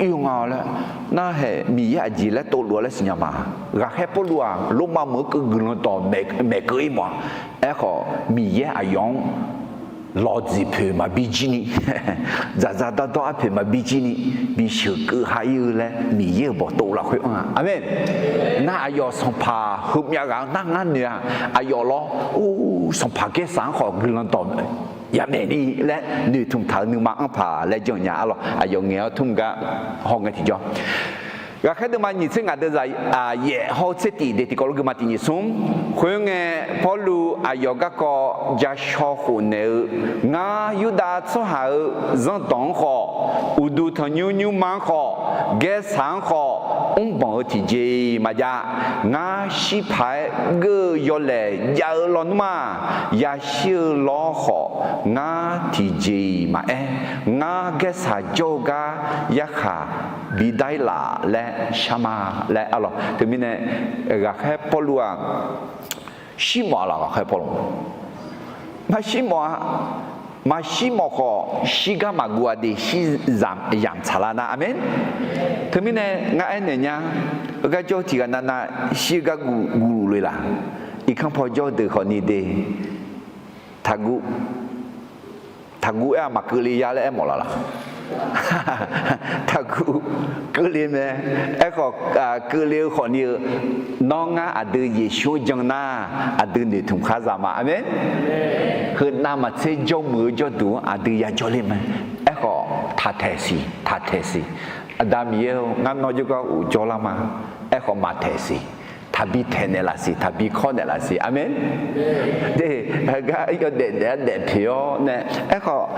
ir-eu nga laer nar, hae Miqyaer aqjeq laer tovluf-a laer siqnya ma. Ghaqkhaer Pawrluv-aq Lormav meuq-anr keuv guiqlanq dawq maeqkeuv-ir mawf-a. Aerkhawf Miqyaer aqyawf-anr lawqdziq poeq maqbi jir ni, dzaqdzaq dawrdawr arpoeq maqbi jir ni, bisheuq keuv ha-ir-eu laer Miqyaer-euq bawqtov lafkhoer anr-a. Aqmeq. Nar aqyawf sanqpaq heumyav ghaq-anr nar ngar noeq-a. Aqyawf lawr, or, sanqpaq Gaersaq-anr khawf guiqlanq dawq yamaeq ni laer noeqtmq taq-eu nuima anr paq laer janrnya, arlawq. Aqyawf ngaeq-awr tmr gar hawngae tiqjawr Ghaqkhaer deuvma nyiq tser ngaq deuvzaq yaef hawr-eu tser tiq de tiqkawv lof geufma tiq nyiq smr. Khoerngae, Pawrluv aqyawf garkawv ja shaw khofnaeq-eu, Ngar Yurdav tsawrhaq-euq zanrdawq-anr khawf, uqduq tanqnymr nymrma-anr khawf, gaersaq-anr khawf, mrbanq-eu tiqjeq-iq maqjav. Ngar shir paq-aer geur-eu yawlaeq jav-eu lawnmr-aq, yashir-eu lawr khawf, ngar tiqjeq-iq maqaer. Ngar gaersaq jawr-eu gar yarkhaq bidar-ir laf laer shar ma laer, arlawq. Teumirnae ghaqkhaer Pawrluv-aq, shir mawf-a laf ghaqkhaer Pawrluv? Maqshir mawf-a. Maqshir mawf khawf, shirgar maqguv-a de, shir yamq tsaqlar nar. Aqmeq. Teumirnae ngar aernaeq nya, heugar jawr tiqghaq navnav shir-eu gar guv, guv luf le laq? Irkanr paw jawr deuq khawfni de, taqguv, taqguv aer-aq maqkeuvle ya laer aermawf laf laq? Taqguv, keuvle mae. Aerkhawf, keuvle-eu khawfni-eu, nawr ngar aqdui Yeqsur-anr jan nar, aqdui noeqtmq khar za ma. Aqmeq. Heunav maqtser jawrmuiq-eu jawrduq-anr aqdui yajawr le mae. Aerkhawf taqtaeq siq, taqtaeq siq. Aqda Miqyaer-or, ngar nawr jawrgar of jawrlar ma. Aerkhawf maqtaeq siq. Taqbi taeqnaeq laf siq, taqbi kawr naeq laf siq. Aqmeq. De, heugar yawdaef daef-aer daef poeq-awr nae, aerkhawf,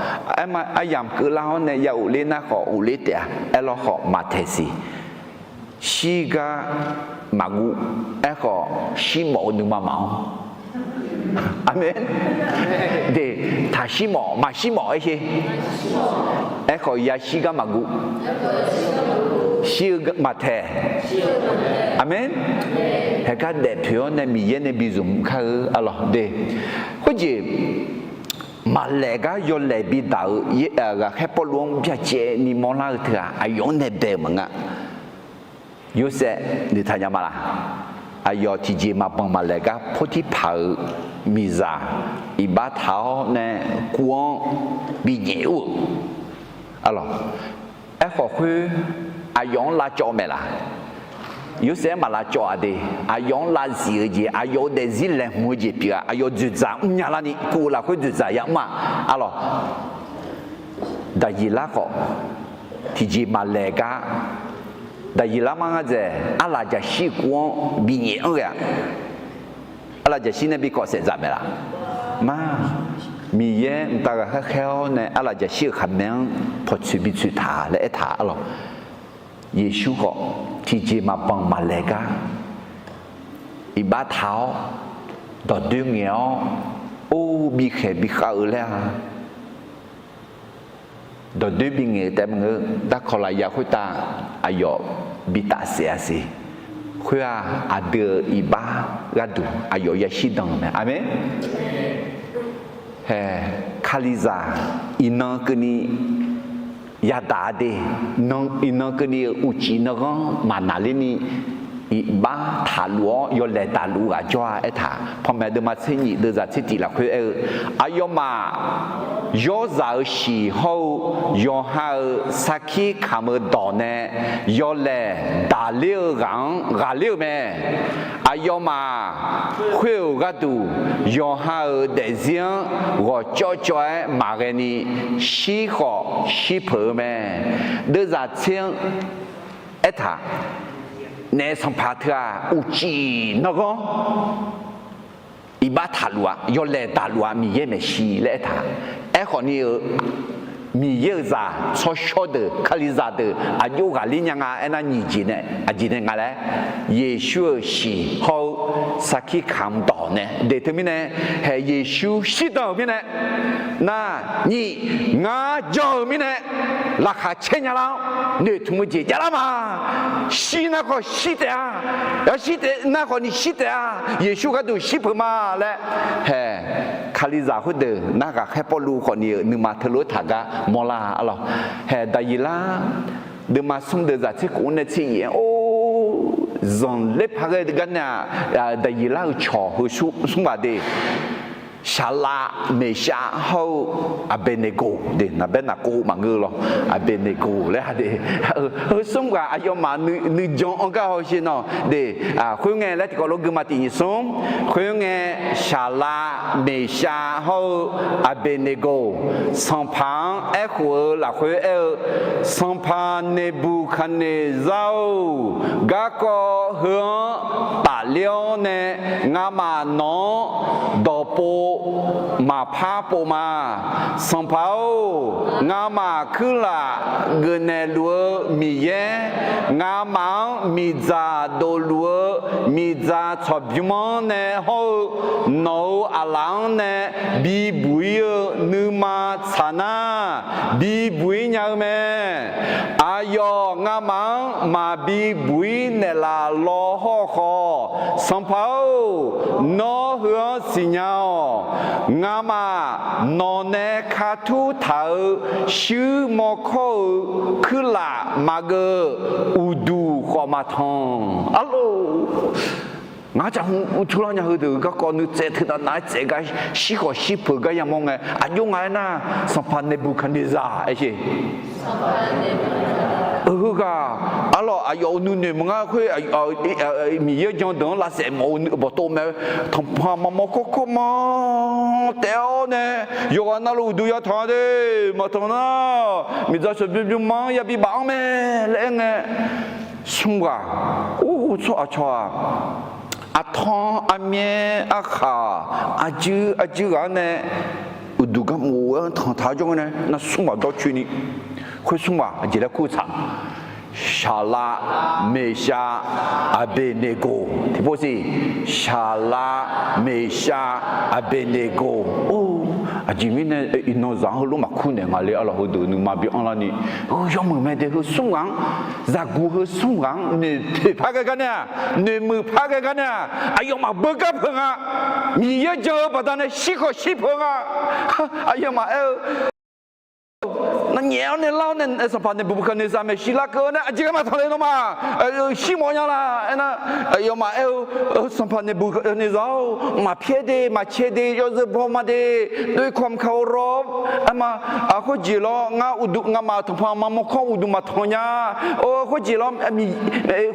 aryamq keuvlar-awr nae ya of ler nar khawf of ler taef-a. Aerlawr khawf maqtaeq siq. Shirgar maqguv. Aerkhawf shir mawf-eu nuima maqanr. Aqmeq. De, taqshir mawf, maqshir mawf aer sher. Aerkhawf yashir gar maqguv. Shir-eu maqtaeq. Aqmeq. Haegar daef poeq-awr nae Miqyaer nae bi zmq kar-eu, arlawq de. Khoerjeq, maqlaeq gar yawlaeq bidaq-eu, ghaqkhaer Pawrluv-anr byacaevni mawrlar-eu teu-aq, aqyawf-anr nae bae-euq maqnga. Yorsaev noeqtaq nya ma laq? Aqyawf tiqjeq maqbanq maqlaeq gar Pawrtirpaq-euq miqzaq iqbax taq-awr nae kuv-anr binyaef ur-euq, arlawq. Aerkhawf khoer, aqyawf-anr lavcawv maeq laq? Yorsaev-anr maq lavcawv-aq de. Aqyawf-anr lavzif-eu jeq, aqyawf-euq daefzir laeqhmq-eu jeq pyeuf-aq, aqyawf dzoeqdzaq mrnya larni kuv-eu lafkhoer dzoeqdzaq yamr-aq, arlawq. Daqyeqlar khawf, tiqjeq maqlaeq gar, Daqyeqlar mar ngar dzaeq, arlaqjaqshir-eu kuv-anr binyaef anr ghae-aq, arlaqjaqshir nae bi kawv saef dzaq maeq laf? Mar, Miqyaer mqtav ghaqkhaer khaer-awr nae arlaqjaqshir-euq khaqmae-anr pawqtsoeq bitsoeq taq laer aertaq arlawq. Yeqsur khawf tiqjeq maqbanq maqlaeq gar iqbax taq-awr dawqdoer ngaeq-awr, or, bikhaeq bikhav-eu laer-a. Dawqdoer bingaeq-eu taef maqngeur, darkawq lafyaq khoertav aqyawf bi tafsaef-a siq. Khoer-aq, aqdui-euq iqbax gharduq aqyawf yashir dan-eu mae. Aqmeq. Hae, Kalizaq iqnan keuvni yadaq-a de, iqnan keuvni-euq uqcif nanghanr maqnaqlerni iqbax taqluf-awr yawlaeq daqluf ghaq jawr-a aertaq. Panmaeq deuvma tser nyif deuvzaq tser tiq lafkhoer aer-eu, aqyawfmaf yawrzaq-euq shiq hawr-eu yawqha-euq sarkir kamq-eu dawq nae yawlaeq daqler-eu ghaq-anr ghaqler-eu mae. Aqyawfmaf khoer-euq gharduq yawqha-euq daefzir-anr ghawqcawv cawv-aer maqghae ni shirkhawf shirpeuq-eu mae. Deuvzaq tser-anr aertaq, naef sanqpaq teu-aq uqcif nanrghanr iqbax taqluf-a, yawlaeq daqluf-a, Miqyaer maeqshi laer aertaq. Aerkhawf ni-eu, Miqyaer-euq zaq tsawrshawr deuq, Kalizaq deuq aqjox ghaqler nya nga aernar, nyiq jeq nae aqjeq nae nga laer, Yeqsur-euq shiq hawr-eu sarkir kamq dawq nae de teumirnae, haeq Yeqsur shirdan-euq mirnae, nar, nyiq, ngar jan-euq mirnae laqkhaq caer nya lar-awr noeqtmq-eu jeq javlar ma. Shir nar khawf shir taef-a. Yawshir taef nar khawf ni shir taef-a. Yeqsur gharduq shir peuq ma laer, haeq Kalizaq khoerdeuq narghaq khaer Pawrluv khawf ni-euq nuima teulof-aer taq gar mawrlar-a lawq. Haeq Daqyeqlar deuvma smr deuvzaq tser khof-anr nae tser iq-aer or, zanqler paq ghae gar nae-aq, Daqyeqlar-euq cawq heu smr ghaq de, Shaqlav, Meqshav hawr-eu Aqbeqneqgoq de, naqbaer naqkov maqngeur lawq, Aqbeqneqgoq laer ha de. Heu smr ghaq aqyawfmaf nuijan-anr gar hawsher nawq de, khoerngae laer tiqkawv lof gui ma tiq nyiq smr. Khoerngae, Shaqlav, Meqshav hawr-eu Aqbeqneqgoq, sanqpaq-anr aerkhof-eu lafkhoer aer-eu, Sanqpaq Neqbuqkaqneqzar-or, garkawv heu-anr tafler-awr nae ngamaf nawq-anr dawqpov maqpar pov ma. Sanqpaq-or, ngamaf kuirlaf geufnaeq luf-eu Miqyaer, ngamaf-anr miqdzaq dovluf-eu miqdzaq tsawqbymr-anr nae hawr-eu nawq-euq aqlaf-anr nae bibuq-ir-eu nuima tsaq nar, bibuq-ir nya-eu mae. Aqyawf ngamaf-anr maqbi buq-ir naeqlaf law hawr-eu khawf, Sanqpaq-or, nawr heu-anr siqnya-awq. Ngamaf nawq nae katur taq-euq shuir mawrkawr-eu kuirlaf maqgeuv, uqduq khawf maqtanq. Arlor, ngar caqhmq uqtur lar nya heudeuq garkawv nuitsaev teunav nav-aer tsaef gar shir khawf shir peuq gar yamawr ngae, aqjox nga aernar, sanqpaq Neqbuqkaqneqzaq aer sher. Heughaq, arlawq, aqyawf-euq nuinoeq maqngar khoer, Miqyaer-eu jan deuq-anr lavsaef mawf-eu bawqtov mae, tanqpanq maqmawr kawrkawr ma taef-awr nae, yawqghaq navluf uqduq yatanq-a de, maqtanq nar, miqdzaq shawqbymr bymrma-anr yabi baf-anr mae laer aer ngae, smr ghaq, or, tsawrhaq cawq-aq, aqtanq aqmyaer arkhaq, aqjuir aqjuir ghaq-anr nae uqduq garmof-aer tanqtaq-awr jawr ngae nae, nar smr ghaq dawrcoeni, khoer smr ghaq aqjeq laer kur tsaq. Shaqlav, Meqshav, Aqbeqneqgoq tiqpov siq. Shaqlav, Meqshav, Aqbeqneqgoq. Or, aqjeq mirnae iqnan zaq-anr heulof maqkur naeq nga le, arlawq, heudeuq nuima bi anrlarni, heu yawmuiq mae de, heu smr ghaq-anr, zaqguq heu smr ghaq-anr noeqpoeq par ghae gar nae-aq, noeqmuiq par ghae gar nae-aq, aqyawfmaf beugar peuq nga. Miqyaer jan-eu baqdanae shir khawf shir peuq nga. Aqyawfmaf aer-eu, nyaef-awr nae lar-awr nae, sanqpaq Neqbuqkaqneqzaq maeqshi larkeuv-awr nae aqjeq ghae maqtanq le nawmaf, shir mawf nya la aernar, aqyawfmaf aer-eu, sanqpaq Neqbuqkaqneqzaq-or, maqpyaer de maqcae de yawzeu baw ma de, doekawq mqkaq-eu lawr, arma, khoerjeq lawr ngar uqduq ngamaf tanqpanq maqmawr kawr uqduq maqtanq nya. Or, khoerjeq lawr,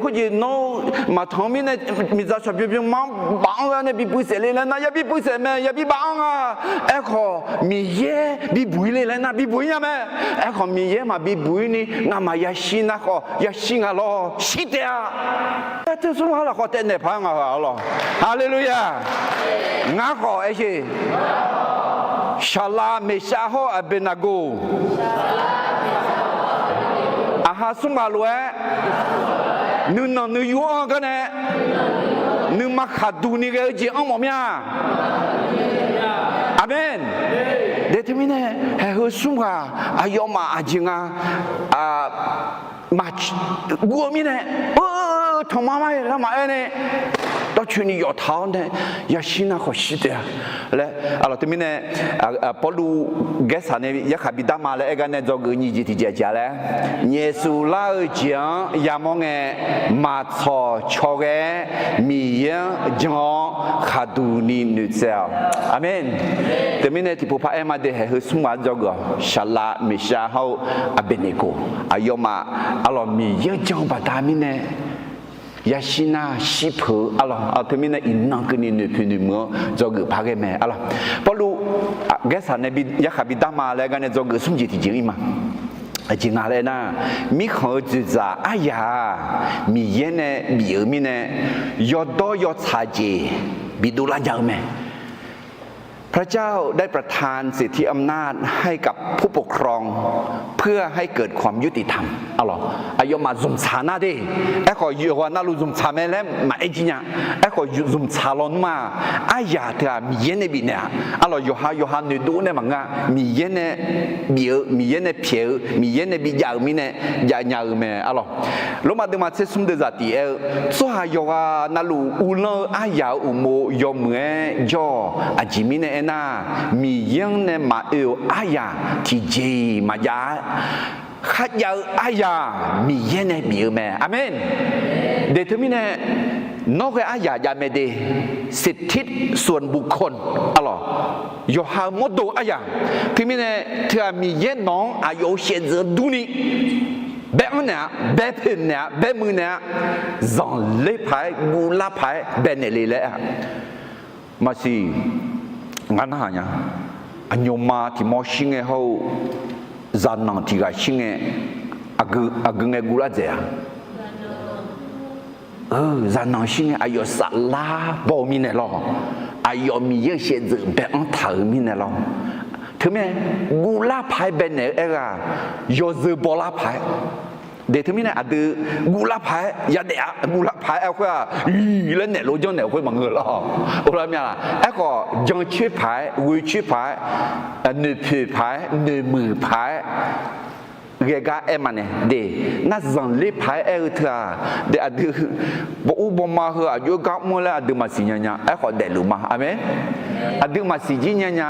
khoerjeq nawr maqtanq-eu mirnae, miqdzaq shawqbymr bymrma-anr baf-anr ghae nae bipuiv saef le laer nar, yabi puiv saef mae, yabi baf-anr nga. Aerkhawf Miqyaer bibuq-ir le laer nar, bibuq-ir nya mae. Aerkhawf Miqyaer maqbi buq-ir ni ngamaf yashir nar khawf, yashir nga lawr, shir taef-a. Aer teu smr ghaq lafkhawf taev naeq paq-aer nga heu-aq lawq. Haleluya! Ngar khawf aersheq, Shaqlav, Meqshav hawr-eu Aqbeqnaqgoq, aqha smr ghaq lof-aer nuinanq nuiyu anr-eu gar nae, nuima khaqduq ni ghae-eu jeq anr mawf mir-a. Aqmeq. De teumirnae, haeq heu smr ghaq aqyawfmaf aqjeq nga, maqguv-eu mirnae, eu tanqma ma-iq lar maqaer nae, dawrcoeni yawf taq-awr nae, yashir nar khawf shir taef-a laer, aqlawq teumirnae, Pawrluv Gaersaq nae yarkhaq bidar ma laer aer gar nae dzawgeuf nyiq jeq tiqjeq aqjeq-a laer, nyaef suflar-eu jeq-anr yamawr ngae, maqtsawq caw ghae-aer Miqyaer-anr jan-awr khaqduq ni noeqtsaev-awq. Aqmeq. Teumirnae tiqpov par aer ma de, haeq heu smr ghaq-anr dzawgeuf-awq. Saqlaq, Meqshav hawr-eu Aqbeqneqkoq aqyawfmaf, aqlawq Miqyaer-anr jan-eu baqda mirnae yashir nar shir peuq-eu aqlawq, teumirnae iqnan keuvni noeqpoeq noeqmuiq-anr dzawgeuf par ghae mae aqlawq. Pawrluv Gaersaq nae yarkhaq bidar ma laer gar nae dzawgeuf smr jeq tiqjeq-ir ma. Aqjeq nga laer nar, mirkhanq-eu dzoeqdzaq aryaq-aq, Miqyaer nae bif-eu mirnae, yawdawr yawtsaq jeq bidov lar nya-eu mae. พระเจ้าได้ประทานสิทธิอำนาจให้กับผู้ปกครอง เพื่อให้เกิดความยุติธรรม aqlawq, aqyawfmaf zmqtsaq nar de. Aerkhawf yawqghaq navluf zmqtsaq mae laer maqaer jir nya. Aerkhawf zmqtsaq lawnmr-aq, aryaq teu-aq Miqyaer nae bifnaeq-a. Aqlawq yawqha yawqha noeqdov nae maqngeur-a. Miqyaer nae bif-eu, Miqyaer nae pyaeq-eu, Miqyaer nae bijav-euq mirnae jav nya-eu mae aqlawq. Lormav deuvma tser smr deuvzaq tiq aer-eu, tsawrhaq yawqghaq navluf uvlanr-eu aryaq-euq uqmov yawmuiq-aer jawr-awq. Aqjeq mirnae aernar, Miqyaer-anr nae maqoe-euq aryaq tiqjeq-iq maqjav-a. Kharjav-eu aryaq Miqyaer nae bif-eu mae. Aqmeq. De teumirnae, nawr ghae aryaq jav mae de, สิทธิส่วนบุคคล aqlawq, yawqha-eu mawrdo aryaq. Teumirnae teu-aq Miqyaer nawq-anr aqyawf-euq shaevdzeuf-anr durni bae-anr naeq-a, bae poeq naeq-a, bae muiq naeq-a, zanqler paq-aer guvlar paq-aer baenaeq le laer-a. Maqsiq, ngar narhaq nya. Aqnyawfma tiq mawr shir ngae hawr-eu, zaqnanq tiq ghaq shir ngae, aqgeu ngae guvlar dzaeq-a. Zaqnanq shir ngae aqyawf saflar baw-eu mirnae lawr. Aqyawf Miqyaer-euq shaevdzeuf bae-anr taq-euq mirnae lawr. Teumirnae, guvlar paq-aer baenaeq-eu aerghaq, yawzeu bawlar paq-aer. De teumirnae aqdui guvlar paq-aer yadaef-a, guvlar paq-aer aer khoer-aq, iq laer naeq lof janrnaeq khoer maqngeur lawr. Or lar mya laq? Aerkhawf jancoer paq-aer, ghoecoer paq-aer, noeqpoeq paq-aer, noeqmuiq paq-aer ghae gar aer ma nae de. Nar zanqler paq-aer aer-eu teu-aq, de aqdui bawr ur bawma heu aqjox-aer gar mr-eu laer aqdui maqsiq nya nya. Aerkhawf daefluf ma. Aqmeq. Aqdui maqsiq jir nya nya.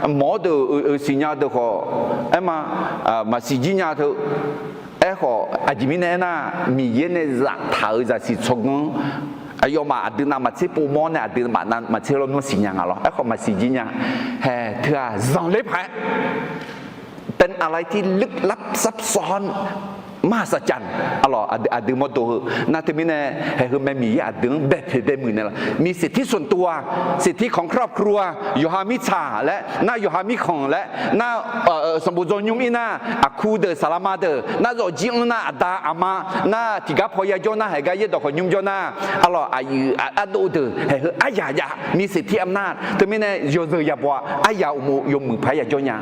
Mawq-awr deuq-euq siqnya deuq khawf aer ma, maqsiq jir nya teu. Aerkhawf aqjeq mirnae aernar, Miqyaer nae zaftaq-euq zaqsiq tsawrganr aqyawfmaf aqdui navmaqtser povmawr nae aqdui maqnav maqtser lawrnmr siqnya nga lawr. Aerkhawf maqsiq jir nya. Hae teu-aq zanqler paq-aer เป็นอะไรที่ลึกลับซับซ้อน มหัศจรรย์ aqlawq, aqdui mawrdo heu nar teumirnae, haeq heu mae Miqyaer aqdui-anr baepoeq baemuiq naeq lawr. มีสิทธิส่วนตัว สิทธิของครอบครัว yawqha mirtsaq laer nar, yawqha mirkhanq laer nar, sanqbof dzawnymr ir nar, aqku deuq saqlaqma deuq nar, zawqjir anr nar, aqda aqma nar, tiqgar paw yajawr nar, haeq gar yaerdawq khawf nymr jawr nar, aqlawq, aqyuif aqdov deuq haeq heu aryaq jav มีสิทธิอำนาจ teumirnae yawzeu yabaw-a. Aryaq uqmov yawmuiq paq-aer yajawr nya.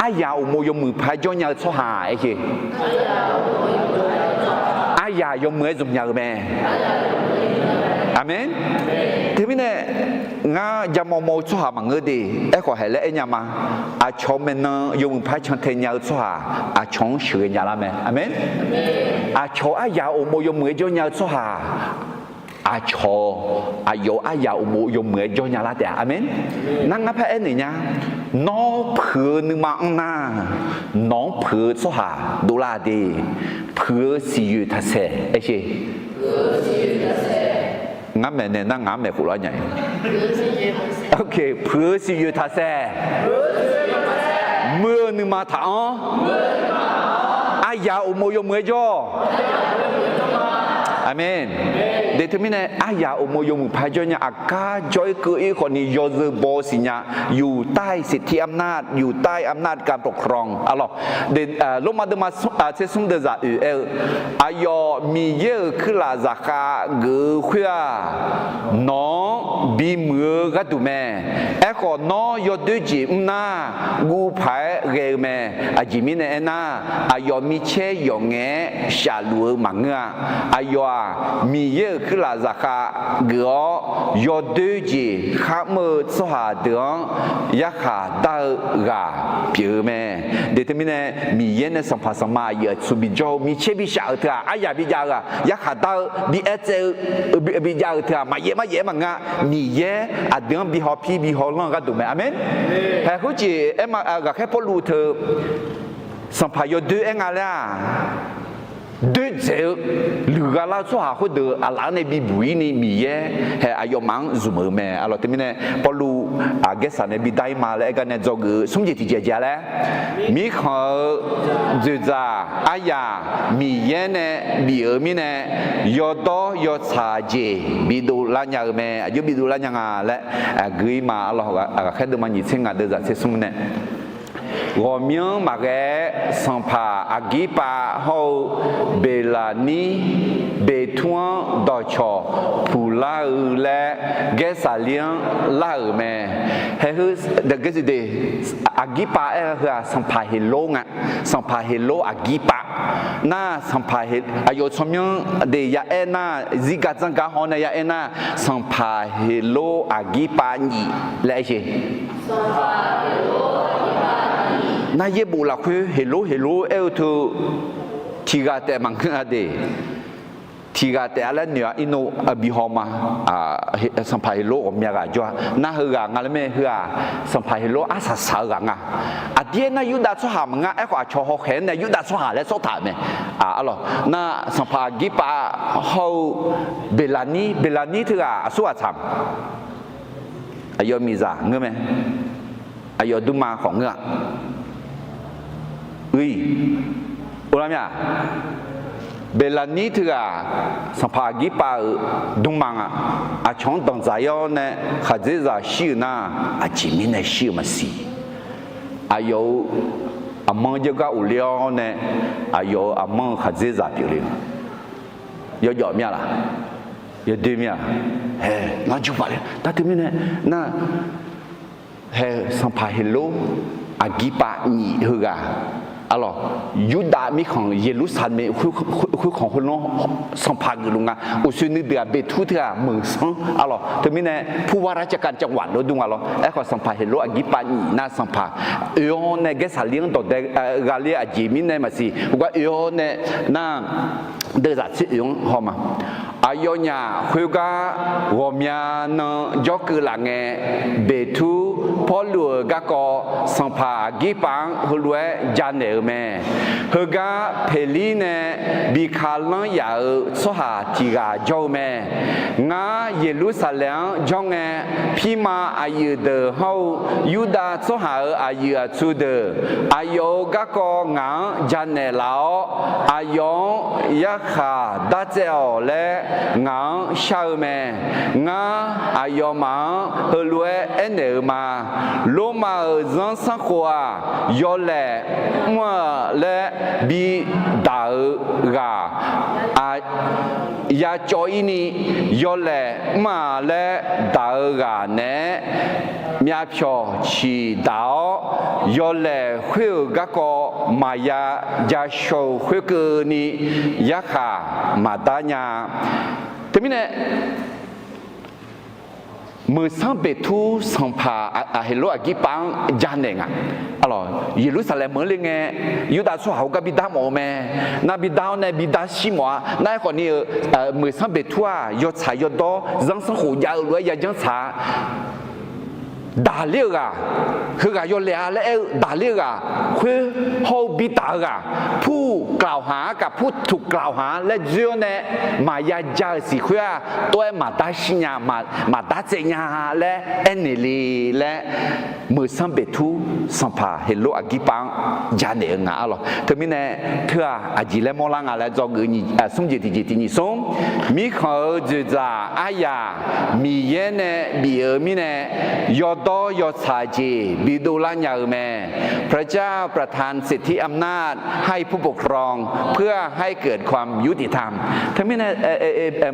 Aryaq uqmov yawmuiq paq-aer jawr nya-eu tsawrhaq aer-eu, aryaq yawmuiq-aer zmq nya-eu mae. Aqmeq. Teumirnae ngar jamaw maw-eu tsawrhaq maqngeur de. Aerkhawf haeq laer aer nya ma. Aqcawq maeqnan yawmuiq paq-aer cantae nya-eu tsawrhaq, aqcawq-anr sheuqghae nya lar mae. Aqmeq. Aqcawq aryaq uqmov yawmuiq-aer jawr nya-eu tsawrhaq, aqcawq aqyawf-euq aryaq uqmov yawmuiq-aer jawr nya lar taef-a. Aqmeq. Nar ngar par aernaeq nya. Nawr puiq-eu nuima anr nar, nawq-anr puiq-eu tsawrhaq dovlar de. Puiq-eu siqyoeq taqsaeq aer sher. Ngar maeqnaeq nar ngaq-anr maeq khoflar nya-a. Puiq-eu siqyoeq taqsaeq, muir-eu nuima taqanr, aryaq uqmov yawmuiq-aer jawr. Aqmeq. De teumirnae aryaq uqmov yawmuiq paq-aer jawr nya, aqgar jawr-ir keuv-ir khawfni yawzeu baw-eu siqnya. อยู่ใต้สิทธิอำนาจ อยู่ใต้อำนาจการปกครอง aqlawq. Lormav deuvma tser smr deuvzaq oeq aer-eu, aqyawf Miqyaer-euq kuirlaf zaqkhav geuf-eu khoer-aq, nawq-anr bimuiq-eu gharduq mae. Aerkhawf, nawr yawdoer jeq mr nar, guv paq-aer ghae-eu mae. Aqjeq mirnae aernar, aqyawf micaer yawf ngaef-aer shafluf-eu maqngeur-a. Aqyawf Aqyawf-aq, Miqyaer-euq kuirlaf zaqkhav geuf-awr, yawdoer jeq kharmr-eu tsawrhaq deuq-anr yarkhaq dar-eu ghaq pyeuf-eu mae. Deuq teumirnae, Miqyaer nae sanqpaq sanqma aqyuif aqtsu bijawr-eu micaer bishaf-euq teu-aq, aryaq bijav-eu ghaq, yarkhaq dar-eu bi aertsaev-eu bijav-euq teu-aq, maqyaef maryaef-aer maqngeur-a. Miqyaer aqdui-anr bi hawpir bi hawlanr-eu gharduq mae. Aqmeq. Haeq khoerjeq aer ma, ghaqkhaer Pawrluv teu sanqpaq yawdoer aer nga laer-aq, doerdzaeq-eu luiqgha lar-eu tsawrhaq khoerdeuq aqlaf-anr nae bibuq-ir ni Miqyaer haeq aqyawfmaf-anr zmq-euq mae. Aqlawq teumirnae Pawrluv aqgaersaq nae bidar-ir ma laer aer gar nae dzawgeuf-eu smr jeq tiqjeq jeq-a laer, mirkhanq-euq dzoeqdzaq aryaq Miqyaer nae bif-euq mirnae, yawdawr yawtsaq jeq bidov lar nya-eu mae. Aqjox bidov lar nya nga laer gui-ir ma. Aqlawq ghaqkhaer deuvma nyiq tser ngaq deuvzaq tser smr nae, ghawqmyanr maqghae-aer sanqpaq Aqgirpav hawr-eu Beqlaqnir, Beqtur-anr dawqcawq puqlar-eu laer Gaersaqlir-anr lar-euq mae. Haeq heu, Aqgirpav aer-eu heu-aq sanqpaq Heqlor nga. Sanqpaq Heqlor Aqgirpav nar, sanqpaq, aqyawf tsawrmyanr deuq ya aer nar, zirgar dzanrgar haw nae ya aer nar, sanqpaq Heqlor Aqgirpav nyif laer aer sheq. Nar yaerbof lafkhoer Heqlor Heqlor aer-eu teu tiqghaq taef maqngeur-a de. Tiqghaq taef-a laer noeq-a. Irnov bi haw ma. Sanqpaq Heqlor ghawqmya ghaq jawr-a. Nar heughaq nga laer mae. Heu-aq, sanqpaq Heqlor arsaq saq-eu ghaq nga. Aqdir aernar, Yurdav tsawrhaq maqnga. Aerkhawf, aqcawq hawkhaeq-anr nae Yurdav tsawrhaq laer sawr taq-euq mae. Aqlawq nar, sanqpaq Aqgirpav hawr-eu Beqlaqnir, Beqlaqnir teughaq aqsur ghaq tsaq Aqyawf miqzaq ngeur mae. Aqyawf dmrma khawf ngeur-a. Ui, or lar mya. Beqlaqnir teughaq sanqpaq Aqgirpav-euq dmrma nga. Aqcawq-anr danqdzaq-ir-awr nae khaqdzerzaq shir-euq nar, aqjeq mirnae shir-eu maqsiq. Aqyawf-euq aqmanr jawrgar ghofler-awr nae, aqyawf-euq aqmanr-eu khaqdzerzaq pyeufle-eu yawjawf mya laq? Yawdoer mya. Haeq, lar jur paq le. Nar teumirnae nar, haeq, sanqpaq Heqlor Aqgirpav nyif heughaq, aqlawq, Yurdav mirkhanq Yeqlursaqlaeq khoerkhanq khoerlanr sanqpaq geufluf nga. Uqshoe nuideuq-aq Beqtur teughaq meuq sanr, aqlawq, teumirnae ผู้ว่าราชการจังหวัด lawr dur nga lawr. Aerkhawf, sanqpaq Heqlor Aqgirpav nyif nar sanqpaq oe-awr nae Gaersaqlir-anr dawqdae ghaqler aqjeq mirnae maqsiq. Heugar oe-awr nae nar, deuvzaq tser oe-anr haw ma. Aqyawfnyaf khoergar ghawqmya nan jawrkeuv laf ngae, Beqtur Pawrluv-euq garkawv sanqpaq Aqgirpav-anr heulof-aer janaeq-eu mae. Heugar Peqlir nae bi ka lanr yaf-euq tsawrhaq tiq ghaq jawr-eu mae. Ngar Yeqlursaqlaeq-anr jawr ngae, pirma aqyuif deuq hawr-eu Yurdav tsawrhaq-euq aqyuif aqtsu deuq, aqyawf-euq garkawv ngaq-anr janaeq laf-awr, aqyawf-anr yarkhaq dartsaev-awq laer ngaq-anr shar-eu mae. Ngar aqyawfmaf-anr heulof-aer aernaeq-eu ma. Lormav-euq zanrsanrkhof-aq, yawlaeq mr-a laer bidaq-eu ghaq, yacawv-ir ni yawlaeq mr-a laer daq-eu ghaq naeq-aer myavpyawq ciq daq-awr, yawlaeq khoer-euq garkawv maqya ja shaw-eu khoerkeuvni yarkhaq maqdar nya. Teumirnae, Meuqsanr Beqtur sanqpaq Heqlor Aqgirpav-anr janaeq nga. Aqlawq, Yeqlursaqlaeq meuq-anr le ngae, Yurdav tsawrhaq heugar bidar mawf-eu mae. Nar bidar-awr nae bidar shir mawf-a. Nar aerkhawf ni-eu, Meuqsanr Beqtur-aq, yawtsaq yawdawr zanrsanrkhof jav-eu lof-aer yajanr tsaq-a. Daqler-eu ghaq, heughaq yawlaeq-a laer aer-eu daqler-eu ghaq, khoer hawr-eu bidaq-eu ghaq, ผู้กล่าวหา กับ ผู้ถูกกล่าวหา laer dzoer-awr nae maqya ja-euq siq khoer-aq, tov-aer maqdar shir nya, maqdar tsaev nya laer aernaeq le laer, Meuqsanr Beqtur sanqpaq Heqlor Aqgirpav-anr janaeq-eu nga. Aqlawq, teumirnae teu-aq aqjeq laer mawrlar nga laer dzawgeuf smr jeq tiqjeq tiq nyiq smr, mirkhanq-euq dzoeqdzaq aryaq Miqyaer nae bif-eu mirnae, yawdawr yawtsaq jeq bidov lar nya-eu mae. พระเจ้าประทานสิทธิอำนาจให้ผู้ปกครอง เพื่อให้เกิดความยุติธรรม Teumirnae,